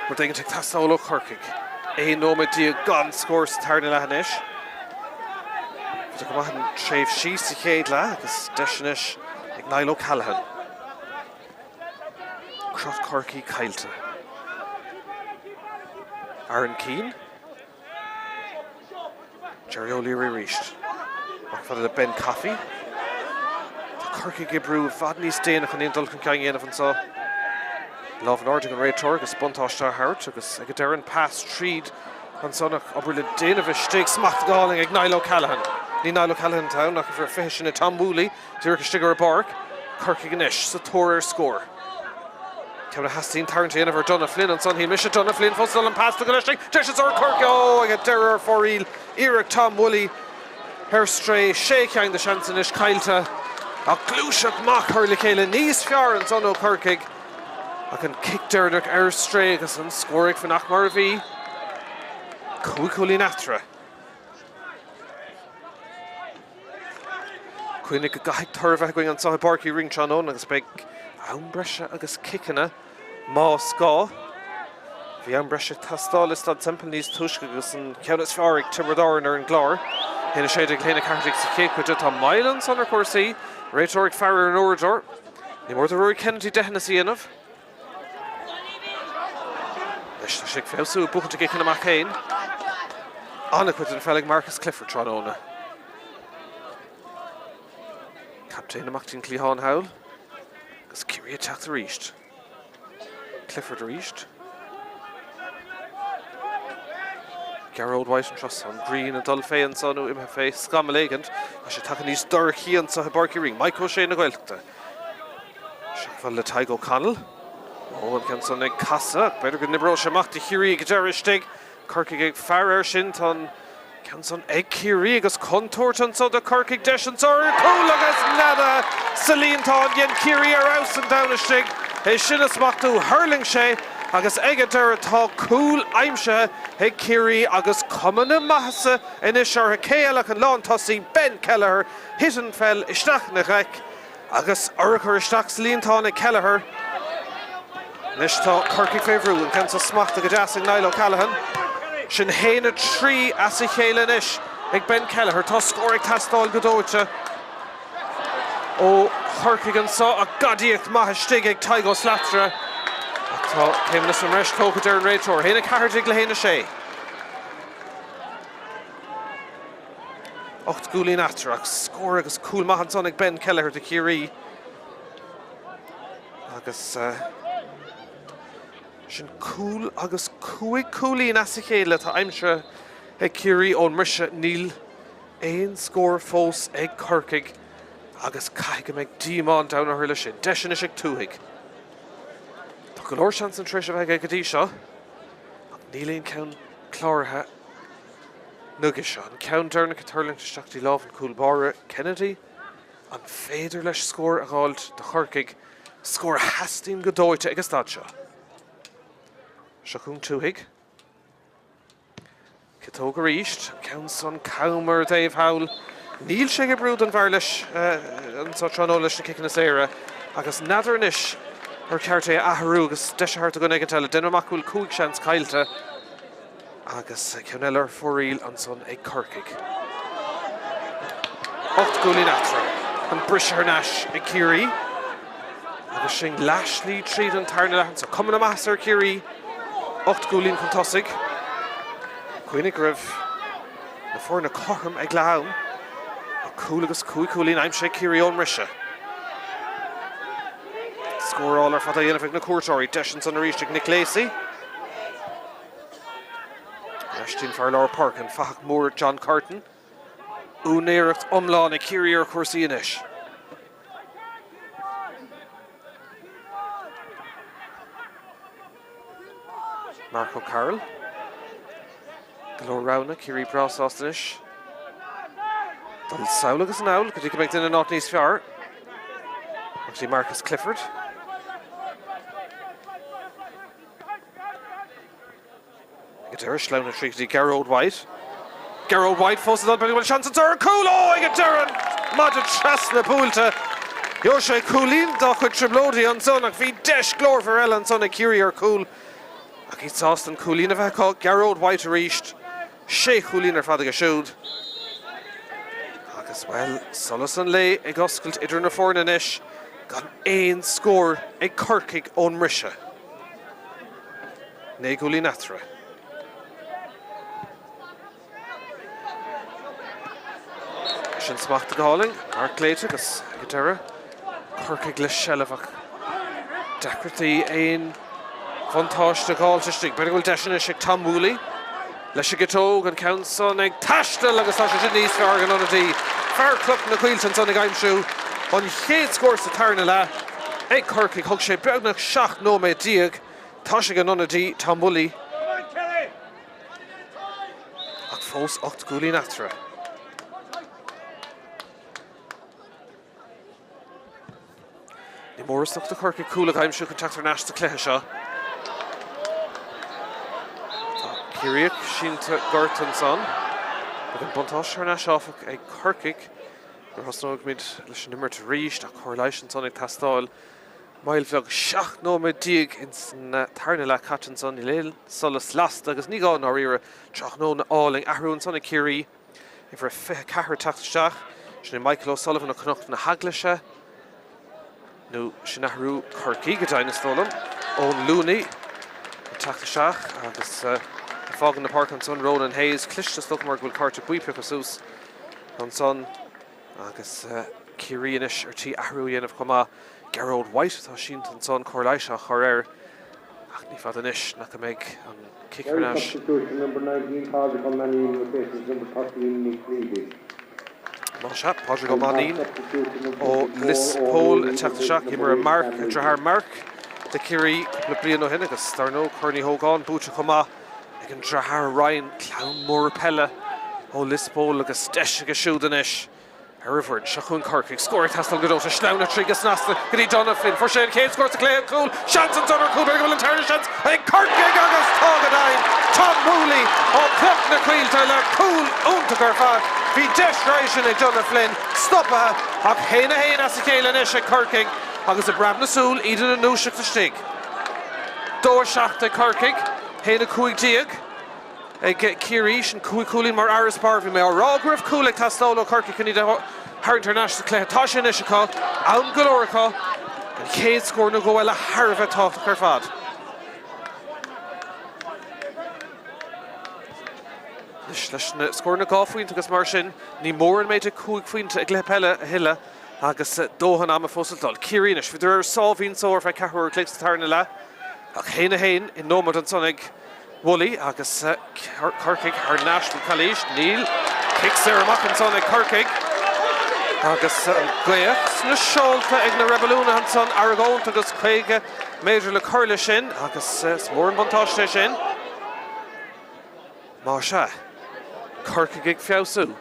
Rud éigin ag teastáil ó Chorcaigh. 11 nóiméad gan scór sa tarna leath anois. Bhí go maith an tréimhsí sa chéad leath agus deis anois ag Niall O'Callaghan. Crot Chorcaí caillte. Aaron Keane. Jerry O'Leary arís. Amach fada le Ben Coffey. Tá Corcaigh ag oibriú i bhfad níos déine chun aon dul chun cinn a dhéanamh anseo. Lámh in airde ag an réiteoir agus buntáiste á thabhairt agus ag an deireadh an pas tríd ansan ach obair le déanamh istigh. Smacht go hálainn ag Niall O'Callaghan. Ní Niall O'Callaghan atá ann ach uimhir 20 sin é Tom Woolley. Díreach istigh ar an bpáirc. Corcaigh anois sa tóir ar scór. Ceann a theastaíonn tarraingt a dhéanamh ar Donagh Flynn ansan. Shíl mise Donagh Flynn fós dul an pas tugtha leis. Deis anseo ag Corcaigh. Ó, ag an deireadh ar fóraoil. Iarracht Tom Woolley ar strae. Sé cheann de seans anois caillte. Ach gluaiseacht maith curtha le chéile níos fearr ansan ó Chorcaigh. Ach an cic deireanach ar strae agus an scór ag fanacht mar a bhí. 5 chúilín eatarthu. Cuimhnigh go gcaithfidh toradh a bheith againn anseo i bPáirc Uí Rinn tráthnóna agus beidh am breise agus ciceanna más gá. Bhí am breise ag teastáil i Staid Semple níos túisce agus an ceann is fearr ag Tiobraid Árann ar an gclár. 1-16 1-14 sa chéad chuid. Tá moill ansan ar chúrsaí. Réiteoir ag faire ar an uaireadóir. Ní mór do Ruairí Kennedy deicheanna a dhéanamh. Anois tá sé ag feabhsú, ag buachaint a gciceanna amach féin. An-chuid den pheil ag Marcus Clifford tráthnóna. Captaen amach dtí'n cliathán thall agus Ciarraí ag teacht arís. Clifford arís. Gearóid White anseo 's an ghrian ag dul fé anso nó imithe fé scamall éigint. Tá sé tagtha níos dorchaí anso i bPáirc Uí Rinn. Mike O'Shea na Gaeltachta. Seo fada le Tadhg O'Connell. Ó, an ceann san ag casadh. B'fhéidir go n-oibreoidh sé amach do Chiarraí ag deireadh istigh. Corcaigh ag faire air sin. Tá an ceann san ag Ciarraí agus contúirt anso do Chorcaigh. Deis anso ar chúl agus nada sa líontán. Dhein Ciarraí ar fheabhas an domhan istigh. É sin a smachtú. Thuirling sé agus ag an deireadh tá cúl aimsithe ag Ciarraí agus cuma na maitheasa anois orthu. Cé eile ach an lántosaí Ben Kelleher. Thit an pheil isteach ina ghlaic. Agus urchar isteach sa líontán ag Kelleher. Anois tá Corcaigh fé bhrú. An ceann seo smachtaithe go deas ag Niall O'Callaghan. Sin 1-3 as a chéile anois ag Ben Kelleher. Tá scór ag teastáil go dóite ó Chorcaigh anseo ach gadaíocht maith istigh ag Tadhg Ó Slatara. Ach tá céimeanna sa mbreis tógtha deir an réiteoir. 1-14 le 1-6. 8 gcúilín eatarthu ach scór agus cúl maith ansan ag Ben Kelleher do Chiarraí agus sin cúl agus 5 cúilín as a chéile atá aimsithe ag Ciarraí ón mbriseadh. Níl aon scór fós ag Corcaigh agus caithfidh go mbeidh díomá an domhain orthu leis sin. Deis anois ag Tuathaigh. Tá go leor seansanna tar éis a bheith aige go dtí seo ach níl aon cheann cláraithe. Nuige seo, an ceann deireanach ag tuirlingt isteach dtí lámh an chúl báire, Kennedy. An féidir leis scór a dh'fháilt do Chorcaigh, scór a theastaíonn go dóite ag an staid seo? Seo chugainn Tuathaigh. Ciotóg arís, an ceann san cam ar an dtaobh thall. Níl sé ag oibriú don bhfear leis anseo tráthnóna leis na ciceanna saora agus n'fheadar anois ar cheart é a athrú agus deis a thabhairt do dhuine éigin eile. Déanaim amach go bhfuil 5 seans caillte agus ceann eile ar fóraoil ansan ag Corcaigh. 8 gcúilín eatarthu. An briseadh thar n-ais ag Ciarraí agus sinn leathshlí tríd an tarna leath anseo. Cuma na maitheasa ar Chiarraí, 8 gcúilín chun tosaigh. Cuimhnigh go raibh na foirne cothrom ag leath am. Ach cúl agus 5 chúilín aimsithe ag Ciarraí ón mbriseadh. Scóráil ar fad á dhéanamh ag na cuairteoirí. Deis ansan arís ag Nick Lacey. Ar ais go dtí an fear lár páirce, an fathach mór John Curtin. Úinéireacht iomlán ag Ciarraí ar chúrsaí anois. Mark O'Carroll. Go leor roghanna, Ciarraí breá sásta anois. Dul sall agus anall go dtí go mbeidh duine in áit níos fearr. Go dtí Marcus Clifford. Ag an deireadh, sleamhnaithe tríd go dtí Gearóid White. Gearóid White fós ag dul, b'fhéidir go bhfuil seans anseo ar chúl! Ó, ag an deireadh, an maide trasna buailte. Gheobhaidh sé cúilín dá chuid trioblóidí ansan ach bhí deis glórmhar eile ansan ag Ciarraí ar chúl. Ach iad sásta an cúilín a bheith acu. Gearóid White arís. Sé chúilín ar fad aige siúd. Agus, bhuel, solas an lae ag oscailt idir na foirne anois gan aon scór ag Corcaigh ón mbriseadh. 9 gcúilín eatarthu. Sin smachtaithe go hálainn, Mark Glaite agus ag an deireadh, Corcaigh le seilbh ach deacrachtaí aon bhuntáiste a dh'fháilt istigh. B'fhéidir go bhfuil deis anois ag Tom Woolley leis an gciotóg, an ceann san ag taisteal agus tá sé sin níos fearr ag an ionadaí. Fear Chnoc na Coillte ansan ag aimsiú an chéad scór sa tarna leath ag Corcaigh. Thóg sé beagnach 17 nóiméad. Tá sé ag an ionadaí Tom Woolley. Ach fós 8 gcúilín eatarthu. Ní mór is dócha do Chorcaigh cúl a aimsiú chun teacht thar n-ais sa chluiche seo. Tá Ciarraíoch sínte gortaithe ansan. Beidh an buntáiste thar n-ais áfach ag Corcaigh nuair a thosnóidh muid leis an imirt arís ach cóir leighis ansan ag teastáil. Moill bheag 17 nóiméad ins an tarna leath caite ansan. Níl aon solas lasta agus ní gá i ndáiríre. Tráthnóna álainn. Athrú ansan ag Ciarraí. Uimhir 24 ag teacht isteach. Sin é Michael O'Sullivan ó Chnoc na hEaglaise. Nó sin athrú Chorcaí go deimhin is dóigh liom. Eoin Looney ag teacht isteach agus ag fágaint na páirce ansan Ronan Hayes. Cliste is dócha mar go bhfuil cárta buí pioctha suas ansan. Agus Ciarraí anois ar tí athrú a dhéanamh chomh maith. Gearóid White atá sínte ansan, cóir leighis á chur air ach ní fada anois nach mbeidh an cic thar n-ais. Substitution number 19, Pádraig Ó Mainnín replaces number 13, Nick Leavy. Más ea, Pádraig Ó Mainnín ó Lios Póil ag teacht isteach. D'imir a Mark, a dheartháir Mark do Chiarraí cúpla bliain ó shin agus dar ndóigh Corn Uí Hógáin buaite chomh maith ag an deartháir Ryan, clann mór peile ó Lios Póil agus deis aige siúd anois ar an bhfoireann. Seo chugainn Corcaigh. Scór ag teastáil go dóite. Sleamhnaithe tríd go snasta go dtí Donagh Flynn. Fuair sé an chéad scór sa chluiche, an cúl. Seans ansan ar chúl. B'fhéidir go bhfuil an tarna seans ag Corcaigh agus tá go deimhin. Tom Woolley ó Chnoc na Coillte le cúl iontach ar fad. Bhí deis roimhe sin ag Donagh Flynn. Stoptha ach 1-1 as a chéile anois ag Corcaigh agus i bpreab na súl iad ina ndúiseacht istigh. 2-7 ag Corcaigh, 1-15 ag Ciarraí. Sin 5 chúilín mar fharasbarr. Bhí mé á rá go raibh cúl ag teastáil ó Chorcaigh chun iad a tharraingt thar n-ais sa chluiche. Tá sé anois acu. Am go leor acu. An chéad scór nó dhó eile thar a bheith tábhachtach ar fad. Anois leis na scóranna 2 phointe agus mar sin, ní mór an méid de 5 phointe i gcluiche peile a thuilleadh agus dóthain ama fós le dul. Ciarraí anois, bhíodar ar a sáimhín só ar feadh ceathrú uair an chloig sa tarna leath ach 1-1 i nóiméad ansan ag Woolley agus Corcaigh thar n-ais bhfuil calaois? Níl. Cic saor amach ansan ag Corcaigh agus an ghaoth sna seolta ag na Reibiliúnaithe ansan, argóint agus 50 méadar le cur leis sin agus is mór an buntáiste é sin. Más ea, Corcaigh ag feabhsú.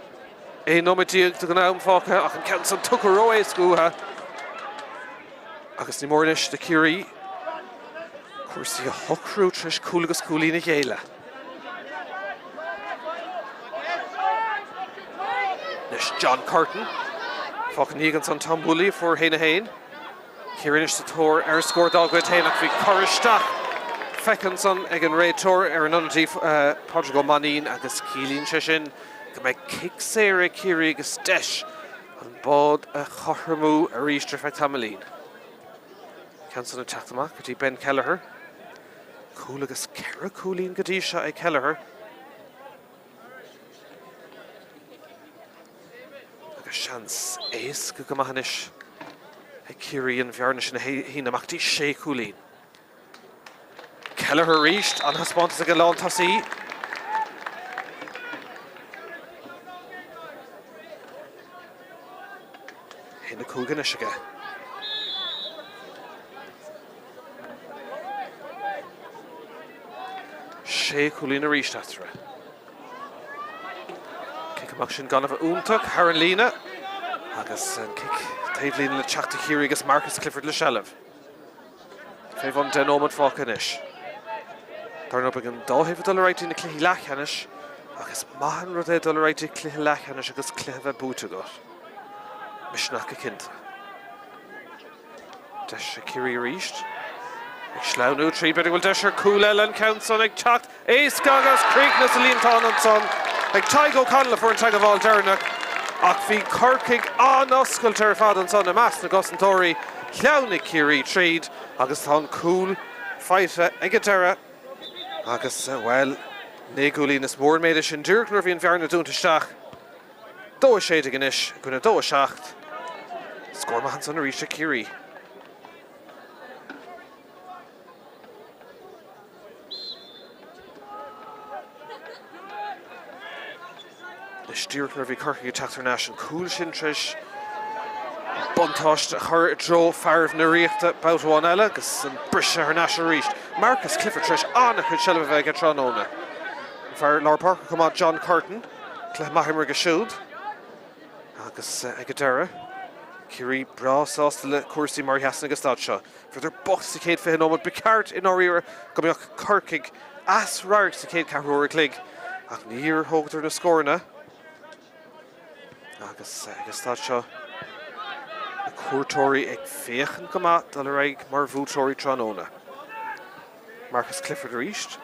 11 nóiméad den am fágtha ach an ceann san tugtha ró-éasca uathu agus ní mór anois do Chiarraí cúrsaí a shocrú tar éis cúl agus cúilín a ghéilleadh. Anois John Curtin. Fágtha ina dhiaidh ansan Tom Woolley a fuair 1-1. Ciarraí anois sa tóir ar scór dá gcuid féin ach bhí cur isteach feicthe ansan ag an réiteoir ar an ionadaí Pádraig Ó Mainnín agus ciallaíonn sé sin go mbeidh cic saor ag Ciarraí agus deis an bád a chothromú arís ar feadh tamaillín. Ceann san ag teacht amach go dtí Ben Kelleher. Cúl agus 4 cúilín go dtí seo ag Kelleher. Agus seans éasca go maith anois ag Ciarraí an bhearna sin a shíneadh amach dtí sé chúilín. Kelleher arís, an-thaispeántas ag an lántosaí. 1-5 anois aige. Sé chúilín arís eatarthu. Cic amach sin gan a bheith iontach thar an líne agus an cic taobhlíne le teacht do Chiarraí agus Marcus Clifford le seilbh. Fé bhun 10 nóiméad fágtha anois. Dar ndóigh beidh an dá thaobh ag dul ar aghaidh dtí na cluichí leathcheannais ach is maith an rud é dul ar aghaidh dtí cluiche leathcheannais agus cluiche a bheith buaite agat. Misneach go cinnte. Deis ag Ciarraí arís. Ag sleamhnú tríd, b'fhéidir go bhfuil deis ar cúl eile, an ceann san ag teacht éasca agus críochnaithe sa líontán ansan ag Tadhg O'Connell a fuair an teagmháil deireanach ach bhí Corcaigh an-oscailte ar fad ansan i measc na gcosantóirí. Shleamhnaigh Ciarraí tríd agus tá an cúl faighte ag an deireadh agus, bhuel, 9 gcúilín is mór an méid é sin díreach nuair a bhí an bhearna dúnta isteach. 2 16 anois i gcoinne 2 7. Scór maith ansan arís ag Ciarraí. Anois díreach nuair a bhí Corcaigh ag teacht thar n-ais, an cúl sin tar éis buntáiste a chur i dtreo fearaibh na Ríochta babhta amháin eile agus an briseadh thar n-ais arís. Marcus Clifford tar éis an-chuid seilbhe a bheith aige tráthnóna. An fear lár páirce chomh maith John Curtin. Cluiche maith imeartha aige siúd agus ag an deireadh, Ciarraí breá sásta le cúrsaí mar a sheasann ag an staid seo. Bhíodar bocht sa chéad 20 nóiméad, ba cheart i ndáiríre go mbeadh Corcaigh as radharc sa chéad ceathrú uair a chloig ach níor thógadar na scóranna agus ag an staid seo na cuairteoirí ag féachaint go maith dul ar aghaidh mar bhuaiteoirí tráthnóna. Marcus Clifford arís.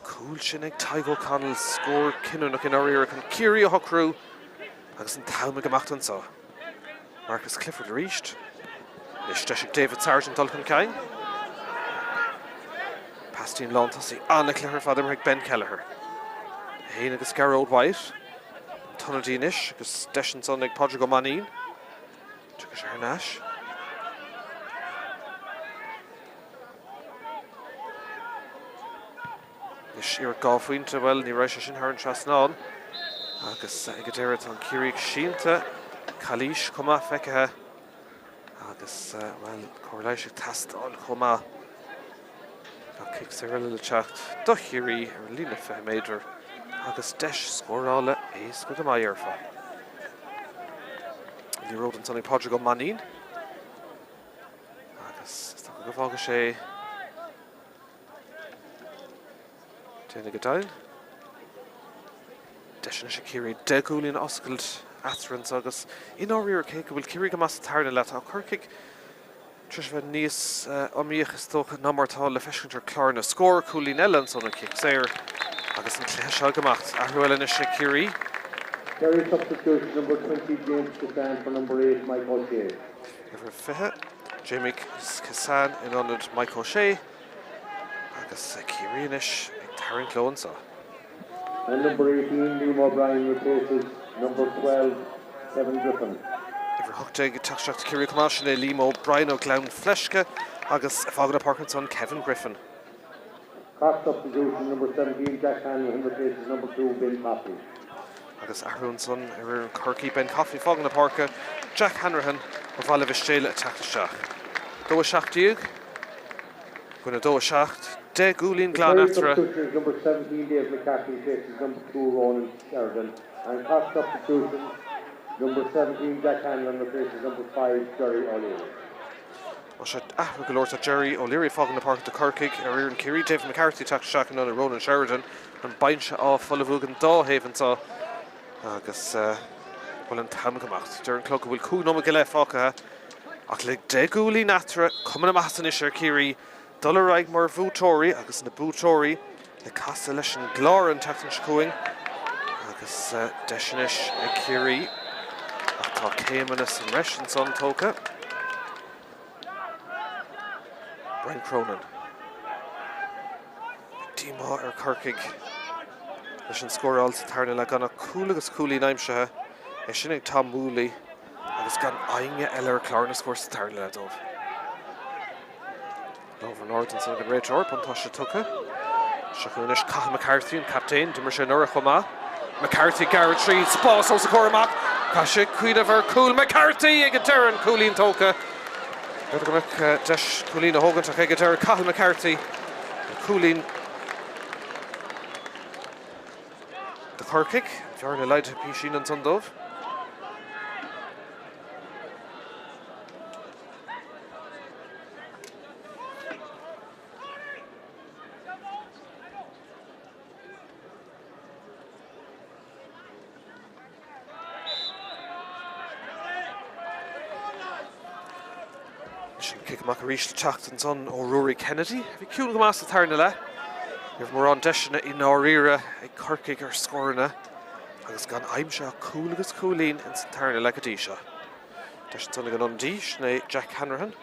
Cúl sin ag Tadhg O'Connell, scór cinniúnach i ndáiríre chun Ciarraí a shocrú agus an t-am ag imeacht anseo. Marcus Clifford arís. Anois deis ag David Sargent dul chun cinn. Pas dtí'n lántosaí. An-chluiche ar fad imeartha ag Ben Kelleher. É féin agus Gearóid White. An t-ionadaí anois agus deis ansan ag Pádraig Ó Mainnín. Tiocfaidh sé thar n-ais. Anois iarracht 2 phointe, bhuel ní raibh sé sin thar an trasnán. Agus ag an deireadh tá an Ciarraíoch sínte, calaois chomh maith feicthe agus bhuel cóir leighis ag teastáil chomh maith. Tá cic saor eile le teacht do Chiarraí ar an líne 20 méadar agus deis scórála éasca go maith déarfá. Liathróid ansan ag Pádraig Ó Mainnín agus is dócha go bhfágfaidh sé déanamh go deimhin. Deis anois ag Ciarraí 10 gcúilín a oscailt eatarthu anso agus i ndáiríre cé go bhfuil Ciarraí go maith sa tarna leath tá Corcaigh Tar éis a bheith níos iomaíoch is dócha ná mar atá le feiscint ar chlár na scór. Cúilín eile ansan ón chic saor agus an cluiche seo ag imeacht. Athrú eile anois ag Ciarraí. Kerry substitution number 20 James Kissane for number 8 Mike O'Shea. Uimhir 20, Jamie Kissane in ionad Mike O'Shea agus Ciarraí anois ag tarraingt leo anso. And number 18, Liam O'Brien replaces number 12, Kevin Griffin. Uimhir 18 ag teacht isteach do Chiarraí chomh maith, sin é Liam O'Brien ó Ghleann Fleisce agus ag fágáil na páirce ansan Kevin Griffin. Cork substitution number 17, Jack Hanrahan replaces number 2, Ben Coffey. Agus athrú ansan ar fhoireann Chorcaí, Ben Coffey ag fágáil na páirce, Jack Hanrahan ó Bhaile Mhistéala ag teacht isteach. 2 17. Gcoinne 2 7, 10 gcúilín glan Kerry eatarthu. substitution is number 17 Dave McCarthy replaces number 2 Ronan Sheridan and Cork substitution number 17 Jack Hanlon replaces number 5 Jerry O'Leary. Tá sé athraithe go leor. Tá Jerry O'Leary ag fágáil na páirce do Chorcaigh ar fhoireann Chiarraí. David McCarthy ag teacht isteach in ionad Ronan Sheridan. An binse á folmhú ag an dá thaobh anseo agus bhuel an t-am ag imeacht. Deir an clog go bhfuil 5 nóiméad go leith fágtha ach le 10 gcúilín eatarthu, cuma na maitheasa anois ar Chiarraí dul ar aghaidh mar bhuaiteoirí agus na buaiteoirí le casadh leis an gClár an tseachtain seo chugainn agus deis anois ag Ciarraí ach tá céimeanna sa mbreis ansan tógtha. Brian Cronin. Díomá ar Chorcaigh leis an scóráil sa tarna leath gan ach cúl agus cúilín aimsithe, é sin ag Tom Whooley agus gan éinne eile ar chlár na scór sa tarna leath dóibh. Lámh in airde ansan ag an réiteoir, buntáiste tugtha. Seo chugainn anois Cathal McCarthy, an captaen. D'imir sé anuraidh chomh maith. McCarthy ag gearradh tríd, spás os a chomhair amach. Caithfidh sé cuimhneamh ar chúl McCarthy ag an deireadh, an cúilín tógtha. B'fhéidir go mbeadh deis cúilín a thógaint ach ag an deireadh Cathal McCarthy, an cúilín do Chorcaigh. An bhearna laghdaithe písín ansan dóibh. Sin cic amach arís le teacht ansan ó Ruairí Kennedy. Bhí ciúin go maith sa tarna leath. Ní raibh mórán deiseanna i ndáiríre ag Corcaigh ar scóranna agus gan aimsithe ach cúl agus cúilín ins an tarna leath go dtí seo. Deis ansan ag an ionadaí, sin é Jack Hanrahan.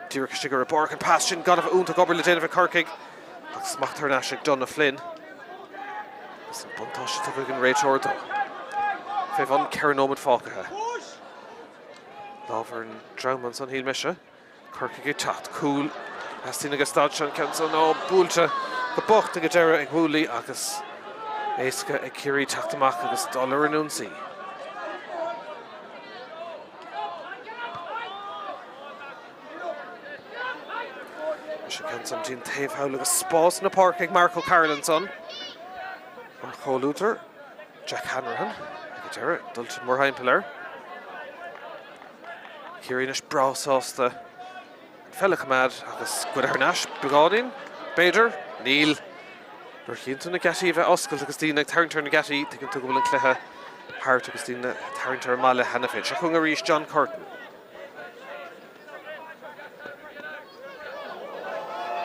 Díreach istigh ar an bpáirc, an pas sin gan a bheith iontach, obair le déanamh ag Corcaigh ach smacht thar n-ais ag Donagh Flynn. Agus an buntáiste tugtha ag an réiteoir dó. Fé bhun 4 nóiméad fágtha. Lámh ar an drom ansan, shíl mise. Corcaigh ag teacht. Cúl a theastaíonn ag an staid seo, an ceann san á buailte go bocht ag an deireadh ag Whooley agus éasca ag Ciarraí teacht amach agus dul ar an ionsaí. Leis an ceann san dtí an taobh thall agus spás na páirce ag Mark O'Carroll ansan. Mar chomhluadar Jack Hanrahan ag an deireadh, dulta mórthimpeall air. Ciarraí anois breá sásta an pheil a choimeád agus goil thar n-ais beagáinín, b'fhéidir. Níl. Nuair a chíonn tú na geataí a bheith oscailte agus daoine ag tarraingt ar na geataí, tuigeann tú go bhfuil an cluiche thart agus daoine ag tarraingt ar an mbaile cheana féin. Seo chugainn arís John Curtin.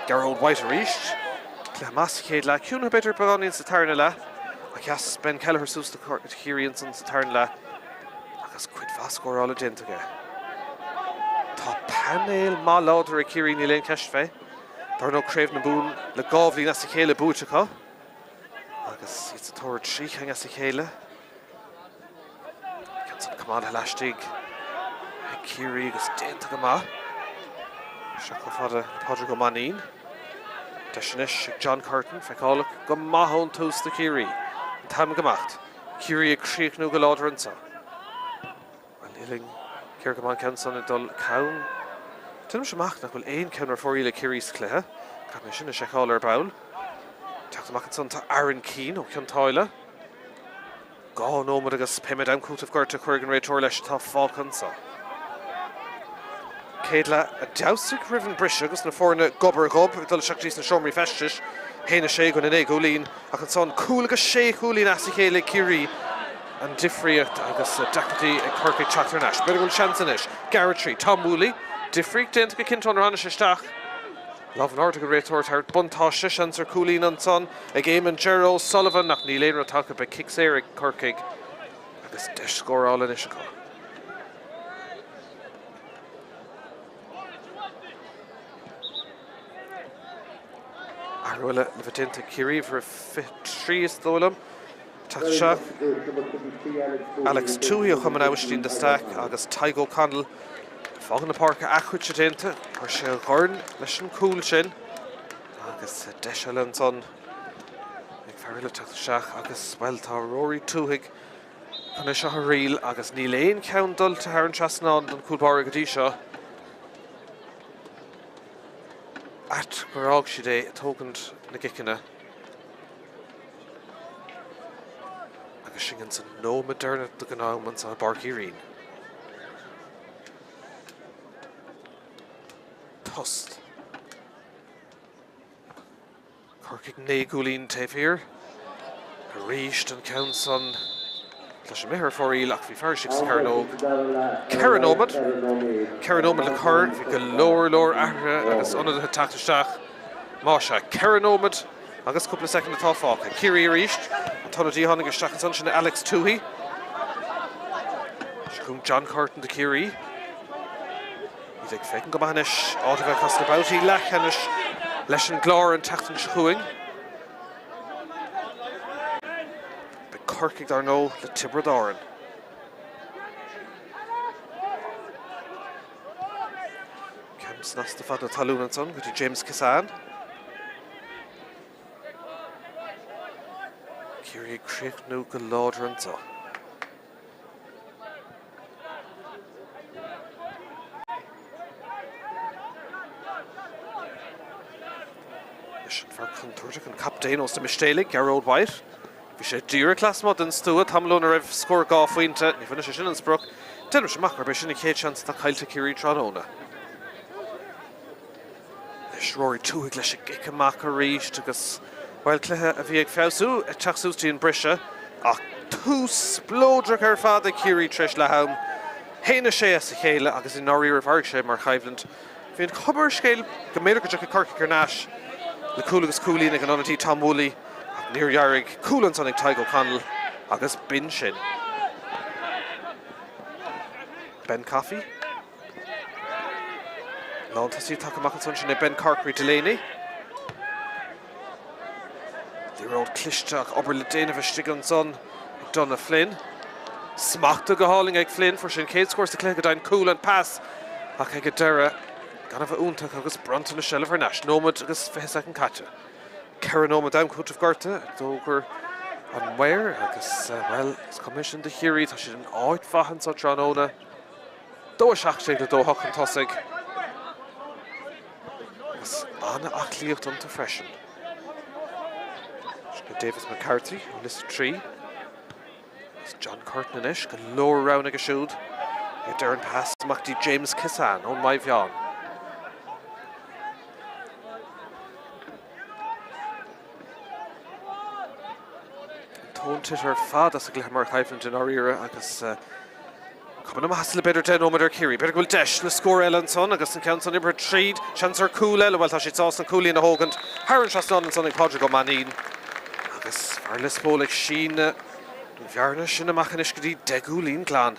Gearóid White arís. Cluiche maith sa chéad leath. Ciúnaithe b'fhéidir beagáinín sa tarna leath. Ach sheas Ben Kelleher suas do Chiarraí ansan sa tarna leath agus cuid mhaith scórála déanta aige. Tá painéal maith láidir ag Ciarraí, níl aon cheist fé. Dar ndóigh Craobh na Mumhan le 2 bhliain as a chéile buaite acu agus iad sa tóir ar 3 chinn as a chéile. Ceann san coimeádtha laistigh ag Ciarraí agus déanta go maith. Seo chomh fada le Pádraig Ó Mainnín. Deis anois ag John Curtin, feiceálach go maith ón tús do Chiarraí. An t-am ag imeacht. Ciarraí ag críochnú go láidir anseo. Bhuel, uillinn géar go maith an ceann san ag dul cam. Déanaimse amach nach bhfuil aon cheann ar fóraoil ag Ciarraí sa chluiche. Caithfidh mé sin a sheiceáil ar ball. Teacht amach ansan tá Aaron Keane ó Chionn tSáile. 2 nóiméad agus pé méid am cúitimh gorta a chuirfidh an réiteoir leis atá fágtha anseo. Céad leath a d'fheabhsaigh roimh an briseadh agus na foirne gob ar ghob ag dul isteach go dtí sna seomraí feistis. 1-6 go 9 gcúilín ach ansan cúl agus sé chúilín as a chéile ag Ciarraí an difríocht agus deacrachtaí ag Corcaigh teacht thar n-ais. B'fhéidir go bhfuil seans anois. Gearradh 3, Tom Whooley. Difríocht déanta go cinnte ónar tháinig sé isteach. Lámh in airde ag an réiteoir ag tabhairt buntáiste, seans ar chúilín ansan ag Eamon Jerry O'Sullivan ach níl aon rud tagtha, beidh cic saor ag Corcaigh agus deis scórála anois acu. Athrú eile le bheith déanta ag Ciarraí, uimhir 23 is dóigh liom. Teacht isteach Alex Tuohy ó Chumann Aibhistín de Staic agus Tadhg O'Connell ag fágáil na páirce athchuite déanta. Chuir sé a dhorn leis an gcúl sin agus deis eile ansan ag fear eile teacht isteach agus, bhuel, tá Rory Tuohy chun é seo a thriail agus níl aon cheann dulta thar an trasnán don chúl báire go dtí seo. Ait gur fhág siad é ag tógaint na gciceanna. Agus sinn ins an nóiméad deireanach den am anseo i bPáirc Uí Rinn. Tost. Corcaigh 9 gcúilín taobh thiar. Arís an ceann san. Tá sé imithe ar fóraoil ach bhí fear istigh sa chearnóg. 4 nóiméad. 4 nóiméad le cur. Bhí go leor leor athruithe agus ionadaithe ag teacht isteach. Más ea, 4 nóiméad agus cúpla soicind atá fágtha. Ciarraí arís. An t-ionadaí a tháinig isteach ansan sin Alex Tuohy. Seo chugainn John Curtin do Chiarraí. Iad ag féachaint go maith anois, áit a bheith acu sna babhtaí leathcheannais leis an gClár an tseachtain seo chugainn. Beidh Corcaigh, dar ndóigh, le Tiobraid Árann. Ceann snasta fada talún ansan go dtí James Kissane. Ciarraí ag críochnú go láidir anseo. Leis an fear contúirteach, an captaen ós na Mistéalaigh, Gearóid White. Bhí sé díreach lasmuigh den stua tamall óna raibh scór 2 phointe. Ní bhaineann sé sin an sprioc. Déanaimse amach gurb é sin an chéad seans atá caillte ag Ciarraí tráthnóna. Anois Rory Twohig leis an gcic amach arís agus, bhuel, cluiche a bhí ag feabhsú, ag teacht suas dtí an briseadh ach tús spleodrach ar fad ag Ciarraí tar éis leath am. 1-6 as a chéile agus i ndáiríre bheir sé mar choimhlint. Bhí an chuma ar an scéal go mb'fhéidir go dtiocfadh Corcaigh thar n-ais le cúl agus cúilín ag an ionadaí Tom Woolley ach níor d'éirigh. Cúl ansan ag Tadhg O'Connell agus b'in sin. Ben Coffey. Lántosaí tagtha amach ansan, sin é Ben Corkery Delaney. Liathróid cliste ach obair le déanamh istigh ansan ag Donagh Flynn. Smachta go hálainn ag Flynn, fuair sé an chéad scór sa chluiche go deimhin, cúl an pas ach ag an deireadh gan a bheith iontach agus bronnta na seilbh thar n-ais. Nóiméad agus 20 soicind caite. 4 nóiméad d'am cúitimh gorta a d'fhógair an maor agus, bhuel, is cuma é sin do Chiarraí, tá siad in áit mhaith anseo tráthnóna. 2-17 le 2-8 chun tosaigh agus an-aclaíocht iontu freisin. Sin é Davis McCarthy ó Lios 3. Agus John Curtin anois, go leor roghanna aige siúd. Ag deireadh an pas amach dtí James Kissane ón Maigh Mheáin. An tóin tite ar fad as an gcluiche mar choimhlint i ndáiríre agus cuma na maitheasa le b'fhéidir 10 nóiméad ar Chiarraí. B'fhéidir go bhfuil deis le scór eile ansan agus an ceann san oibrithe tríd. Seans ar cúl eile, bhuel tá siad sásta an cúilín a thógaint thar an trasnán ansan ag Pádraig Ó Mainnín agus fear Lios Póil ag síneadh an bhearna sin amach anois go dtí 10 gcúilín glan.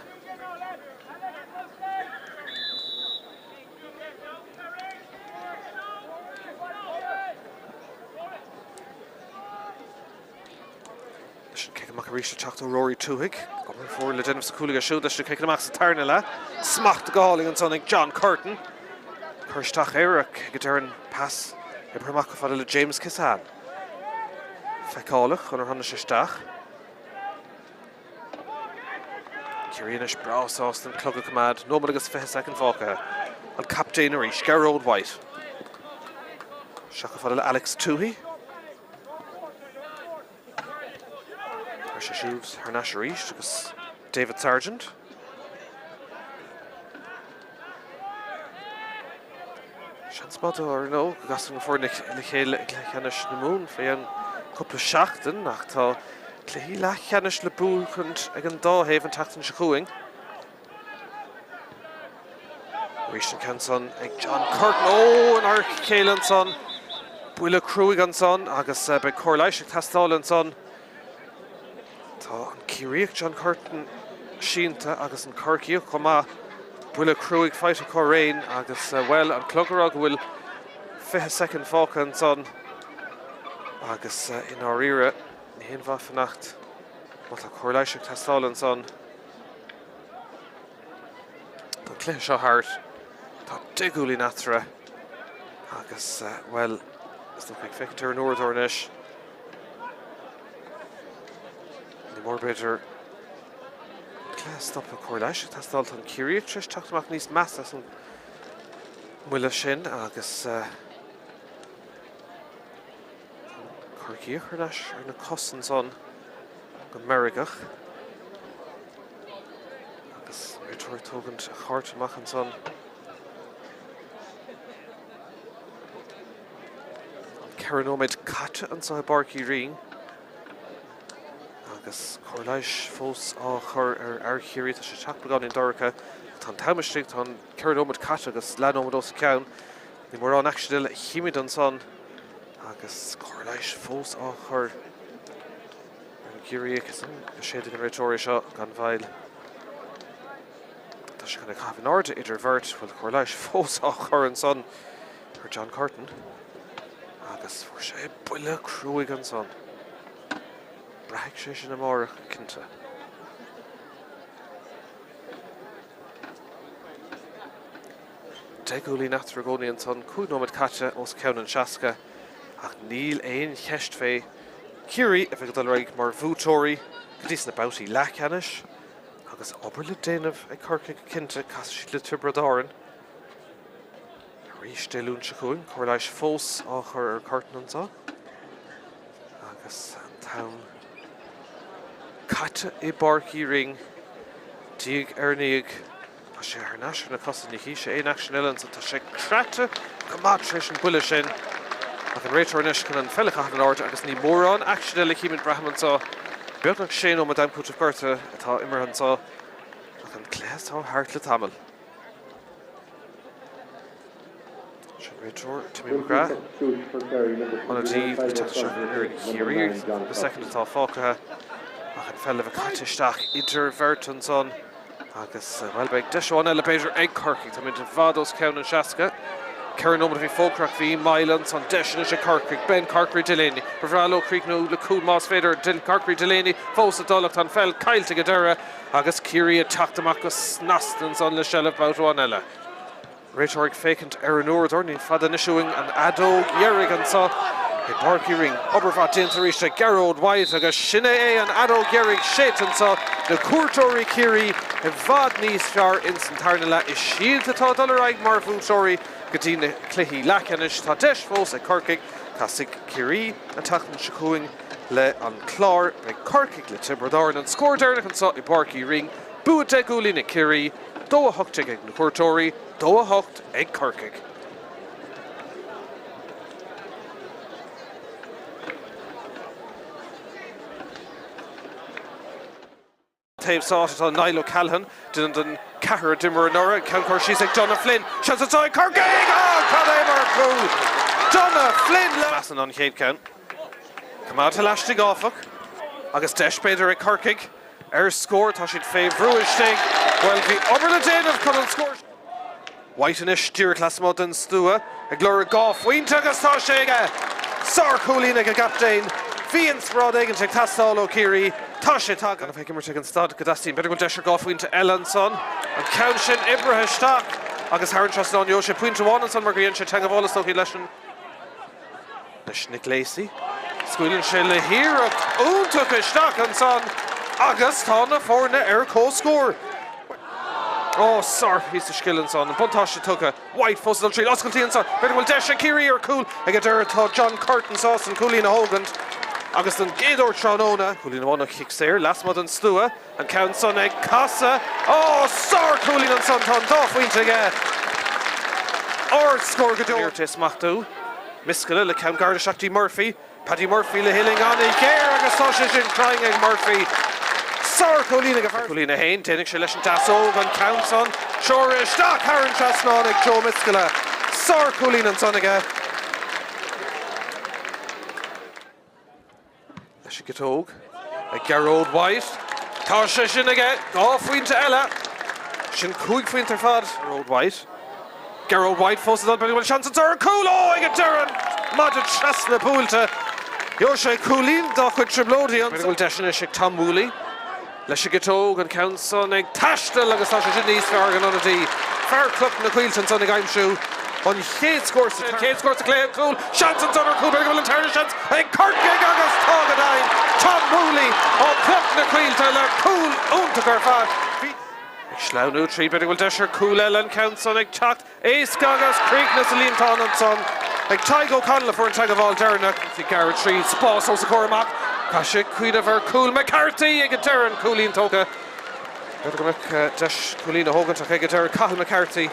Leis an cic amach arís ag teacht ó Rory Twohig. Obair mhór le déanamh sa chúl aige siúd leis na ciceanna amach sa tarna leath. Smacht go hálainn ansan ag John Curtin. Cur isteach air ach ag an deireadh an pas oibrithe amach chomh fada le James Kissane. Feiceálach chun ar tháinig sé isteach. Ciarraí anois breá sásta an clog a choimeád, nóiméad agus 20 soicind fágtha. An captaen arís, Gearóid White. Isteach chomh fada le Alex Tuohy. Chuir sé siúd thar n-ais arís agus David Sargent. Seans maith ar ndóigh go gcasfaidh na foirne le chéile i gcluiche ceannais na Mumhan fé cheann cúpla seachtain ach tá cluichí leathcheannais le buachaint ag an dá thaobh an tseachtain seo chugainn. Arís an ceann san ag John Curtin. Ó, in adharca a chéile ansan. Buille cruaidh ansan agus beidh cóir leighis ag teastáil ansan. Tá an Ciarraíoch John Curtin sínte agus an Corcaíoch chomh maith. Buille cruaidh faighte acu araon agus, bhuel, an clog ag rá go bhfuil 20 soicind fágtha ansan agus i ndáiríre ní haon mhaith fanacht má tá cóir leighis ag teastáil ansan. Tá an cluiche seo thart. Tá 10 gcúilín eatarthu agus, bhuel, is dócha ag féachaint ar an uaireadóir anois. Ní mór b'fhéidir an cluiche a stopadh cóir leighis ag teastáil. Tá an Ciarraíoch tar éis teacht amach níos measa as an mbuille sin agus tá an Corcaíoch thar n-ais ar na cosa ansan go meirgeach agus réiteoir ag tógaint a chárta amach ansan. 4 nóiméad caite anseo i bPáirc Uí Rinn agus cóir leighis fós á chur ar fhear Chiarraí. Tá sé ag teacht beagáinín dorcha. Tá an t-am istigh, tá an 4 nóiméad caite agus leathnóiméad os a chionn. Ní mórán aicsean eile a chímid ansan agus cóir leighis fós á chur ar an gCiarraíoch. Is go séidfidh an réiteoir é seo gan mhoill. Tá sé chun é a chaitheamh in airde idir bheirt. Bhuel, cóir leighis fós á chur ansan ar John Curtin agus fuair sé buille cruaidh ansan. Braithfidh sé sin amárach, cinnte. 10 gcúilín eatarthu i gcónaí ansan, 5 nóiméad caite os cionn an 60 ach níl aon cheist fé Ciarraí a bheith ag dul ar aghaidh mar bhuaiteoirí go dtí sna babhtaí leathcheannais agus obair le déanamh ag Corcaigh cinnte, casfaidh siad le Tiobraid Árann arís Dé Luain seo chugainn. Cóir leighis fós á chur ar Curtin anseo agus an t-am caite i bPáirc Uí Rinn diaidh ar ndiaidh. Tá sé thar n-ais ar na cosa, ní chí sé aon aicsean eile ansan. Tá sé craite go maith tar éis an buille sin. Ach an réiteoir anois chun an pheil a chaitheamh in airde agus ní mórán aicsean eile a chímid braithim anseo. Beagnach sé nóiméad d'am cúitimh gorta atá imeartha anseo ach an cluiche atá thart le tamall. Sin réiteoir Timmy McGrath. Ionadaí ag teacht isteach ar fhoireann Chiarraí cúpla soicind atá fágtha ach an pheil a bheith caite isteach idir bheirt ansan agus, bhuel, beidh deis amháin eile b'fhéidir ag Corcaigh. Táimid i bhfad os cionn an 60. 4 nóiméad a bhí fógartha ach bhí moill ansan. Deis anois ag Corcaigh. Ben Corkery Delaney. Ba bhreá leo críochnú le cúl más féidir. Corkery Delaney fós ag dul ach tá an pheil caillte ag an deireadh agus Ciarraí ag teacht amach go snasta ansan le seilbh babhta amháin eile. Réiteoir ag féachaint ar an uaireadóir. Ní fada anois uainn an fheadóg dheiridh anseo i bPáirc Uí Rinn. Obair mhaith déanta arís ag Gearóid White agus sin é é, an fheadóg dheiridh séidte anseo. Na cuairteoirí Ciarraí i bhfad níos fearr ins an tarna leath. Is iad atá ag dul ar aghaidh mar bhuaiteoirí go dtí na cluichí leathcheannais. Tá deis fós ag Corcaigh. Casfaidh Ciarraí an tseachtain seo chugainn le an Clár. Beidh Corcaigh le Tiobraid Árann. An scór deireanach anseo i bPáirc Uí Rinn, bua 10 gcúilín ag Ciarraí. 2-18 ag na cuairteoirí, 2-8 ag Corcaigh. Taobh sáite atá Niall O'Callaghan, duine den ceathrar a d'imir anuraidh. Ceann curtha síos ag Donagh Flynn. Seans anseo ag Corcaigh! Ó, cad é mar chúl! Donagh Flynn le. Measann an chéad ceann. Coimeádta laistigh áfach agus deis b'fhéidir ag Corcaigh. Ar scór, tá siad fé bhrú istigh. Bhuel, bhí obair le déanamh chun an scór. White anois díreach lasmuigh den stua ag lorg 2 phointe agus tá sé aige! Sár-chúilín ag an gcaptaen. Bhí inspioráid éigin ag teastáil ó Chiarraí. Tá sé tagtha. Gan a bheith ag imirt ag an staid go dteastaíonn. B'fhéidir go bhfuil deis ar 2 phointe eile ansan. An ceann sin oibrithe isteach agus thar an trasnán. Gheobhaidh sé pointe amháin ansan mar gur dhein sé teagmháil is dóichí leis an. Leis Nick Lacey. Scaoileann sé le hiarracht iontach isteach ansan agus tá na foirne ar comhscór. Ó, sárphíosa scil ansan. An buntáiste tugtha. White fós ag dul tríd. Oscailtí ansan. B'fhéidir go bhfuil deis ag Ciarraí ar chúl. Ag an deireadh tá John Curtin sásta an cúilín a thógaint agus don gcéad uair tráthnóna. Cúilín amháin ó chic saor lasmuigh den stua. An ceann san ag casadh. Ó, sár-chúilín ansan, tá an dá phointe aige. Ard-scór go deo. Iarracht é smachtú. Miskella le ceann gairid isteach dtí Murphy. Paddy Murphy le huillinn an-ghéar agus tá sé sin cruinn ag Murphy. Sár-chúilín ag an bhfear. Cúilín 1, déanfaidh sé leis an deasóg an ceann san. Treoraithe isteach thar an trasnán ag Joe Miskella. Sár-chúilín ansan aige. Leis an gciotóg ag Gearóid White. Tá sé sin aige! 2 phointe eile! Sin 5 phointe ar fad. Gearóid White. Gearóid White fós ag dul, b'fhéidir go bhfuil seans anseo ar an gcúl! Ó, ag an deireadh! An maide trasna buailte. Gheobhaidh sé cúilín dá chuid trioblóidí ansan. B'fhéidir go bhfuil deis anois ag Tom Woolley. Leis an gciotóg, an ceann san ag taisteal agus tá sé sin níos fearr ag an ionadaí. Fear Chnoc na Coillte ansan ag aimsiú an chéad scór sa chéad scór sa chluiche. Cúl, seans ansan ar chúl, b'fhéidir go bhfuil an tarna seans ag Corcaigh agus tá go deimhin! Tom Woolley ó Chnoc na Coillte le cúl iontach ar fad. Bhí. Ag sleamhnú tríd, b'fhéidir go bhfuil deis ar chúl eile, an ceann san ag teacht. Éasca agus críochnaithe sa líontán ansan ag Tadhg O'Connell a fuair an teagmháil deireanach. Ag gearradh tríd, spás os a chomhair amach. Caithfidh sé cuimhneamh ar chúl McCarthy ag an deireadh, an cúilín tógtha. B'fhéidir go mbeadh deis cúilín a thógaint ach ag an deireadh Cathal McCarthy.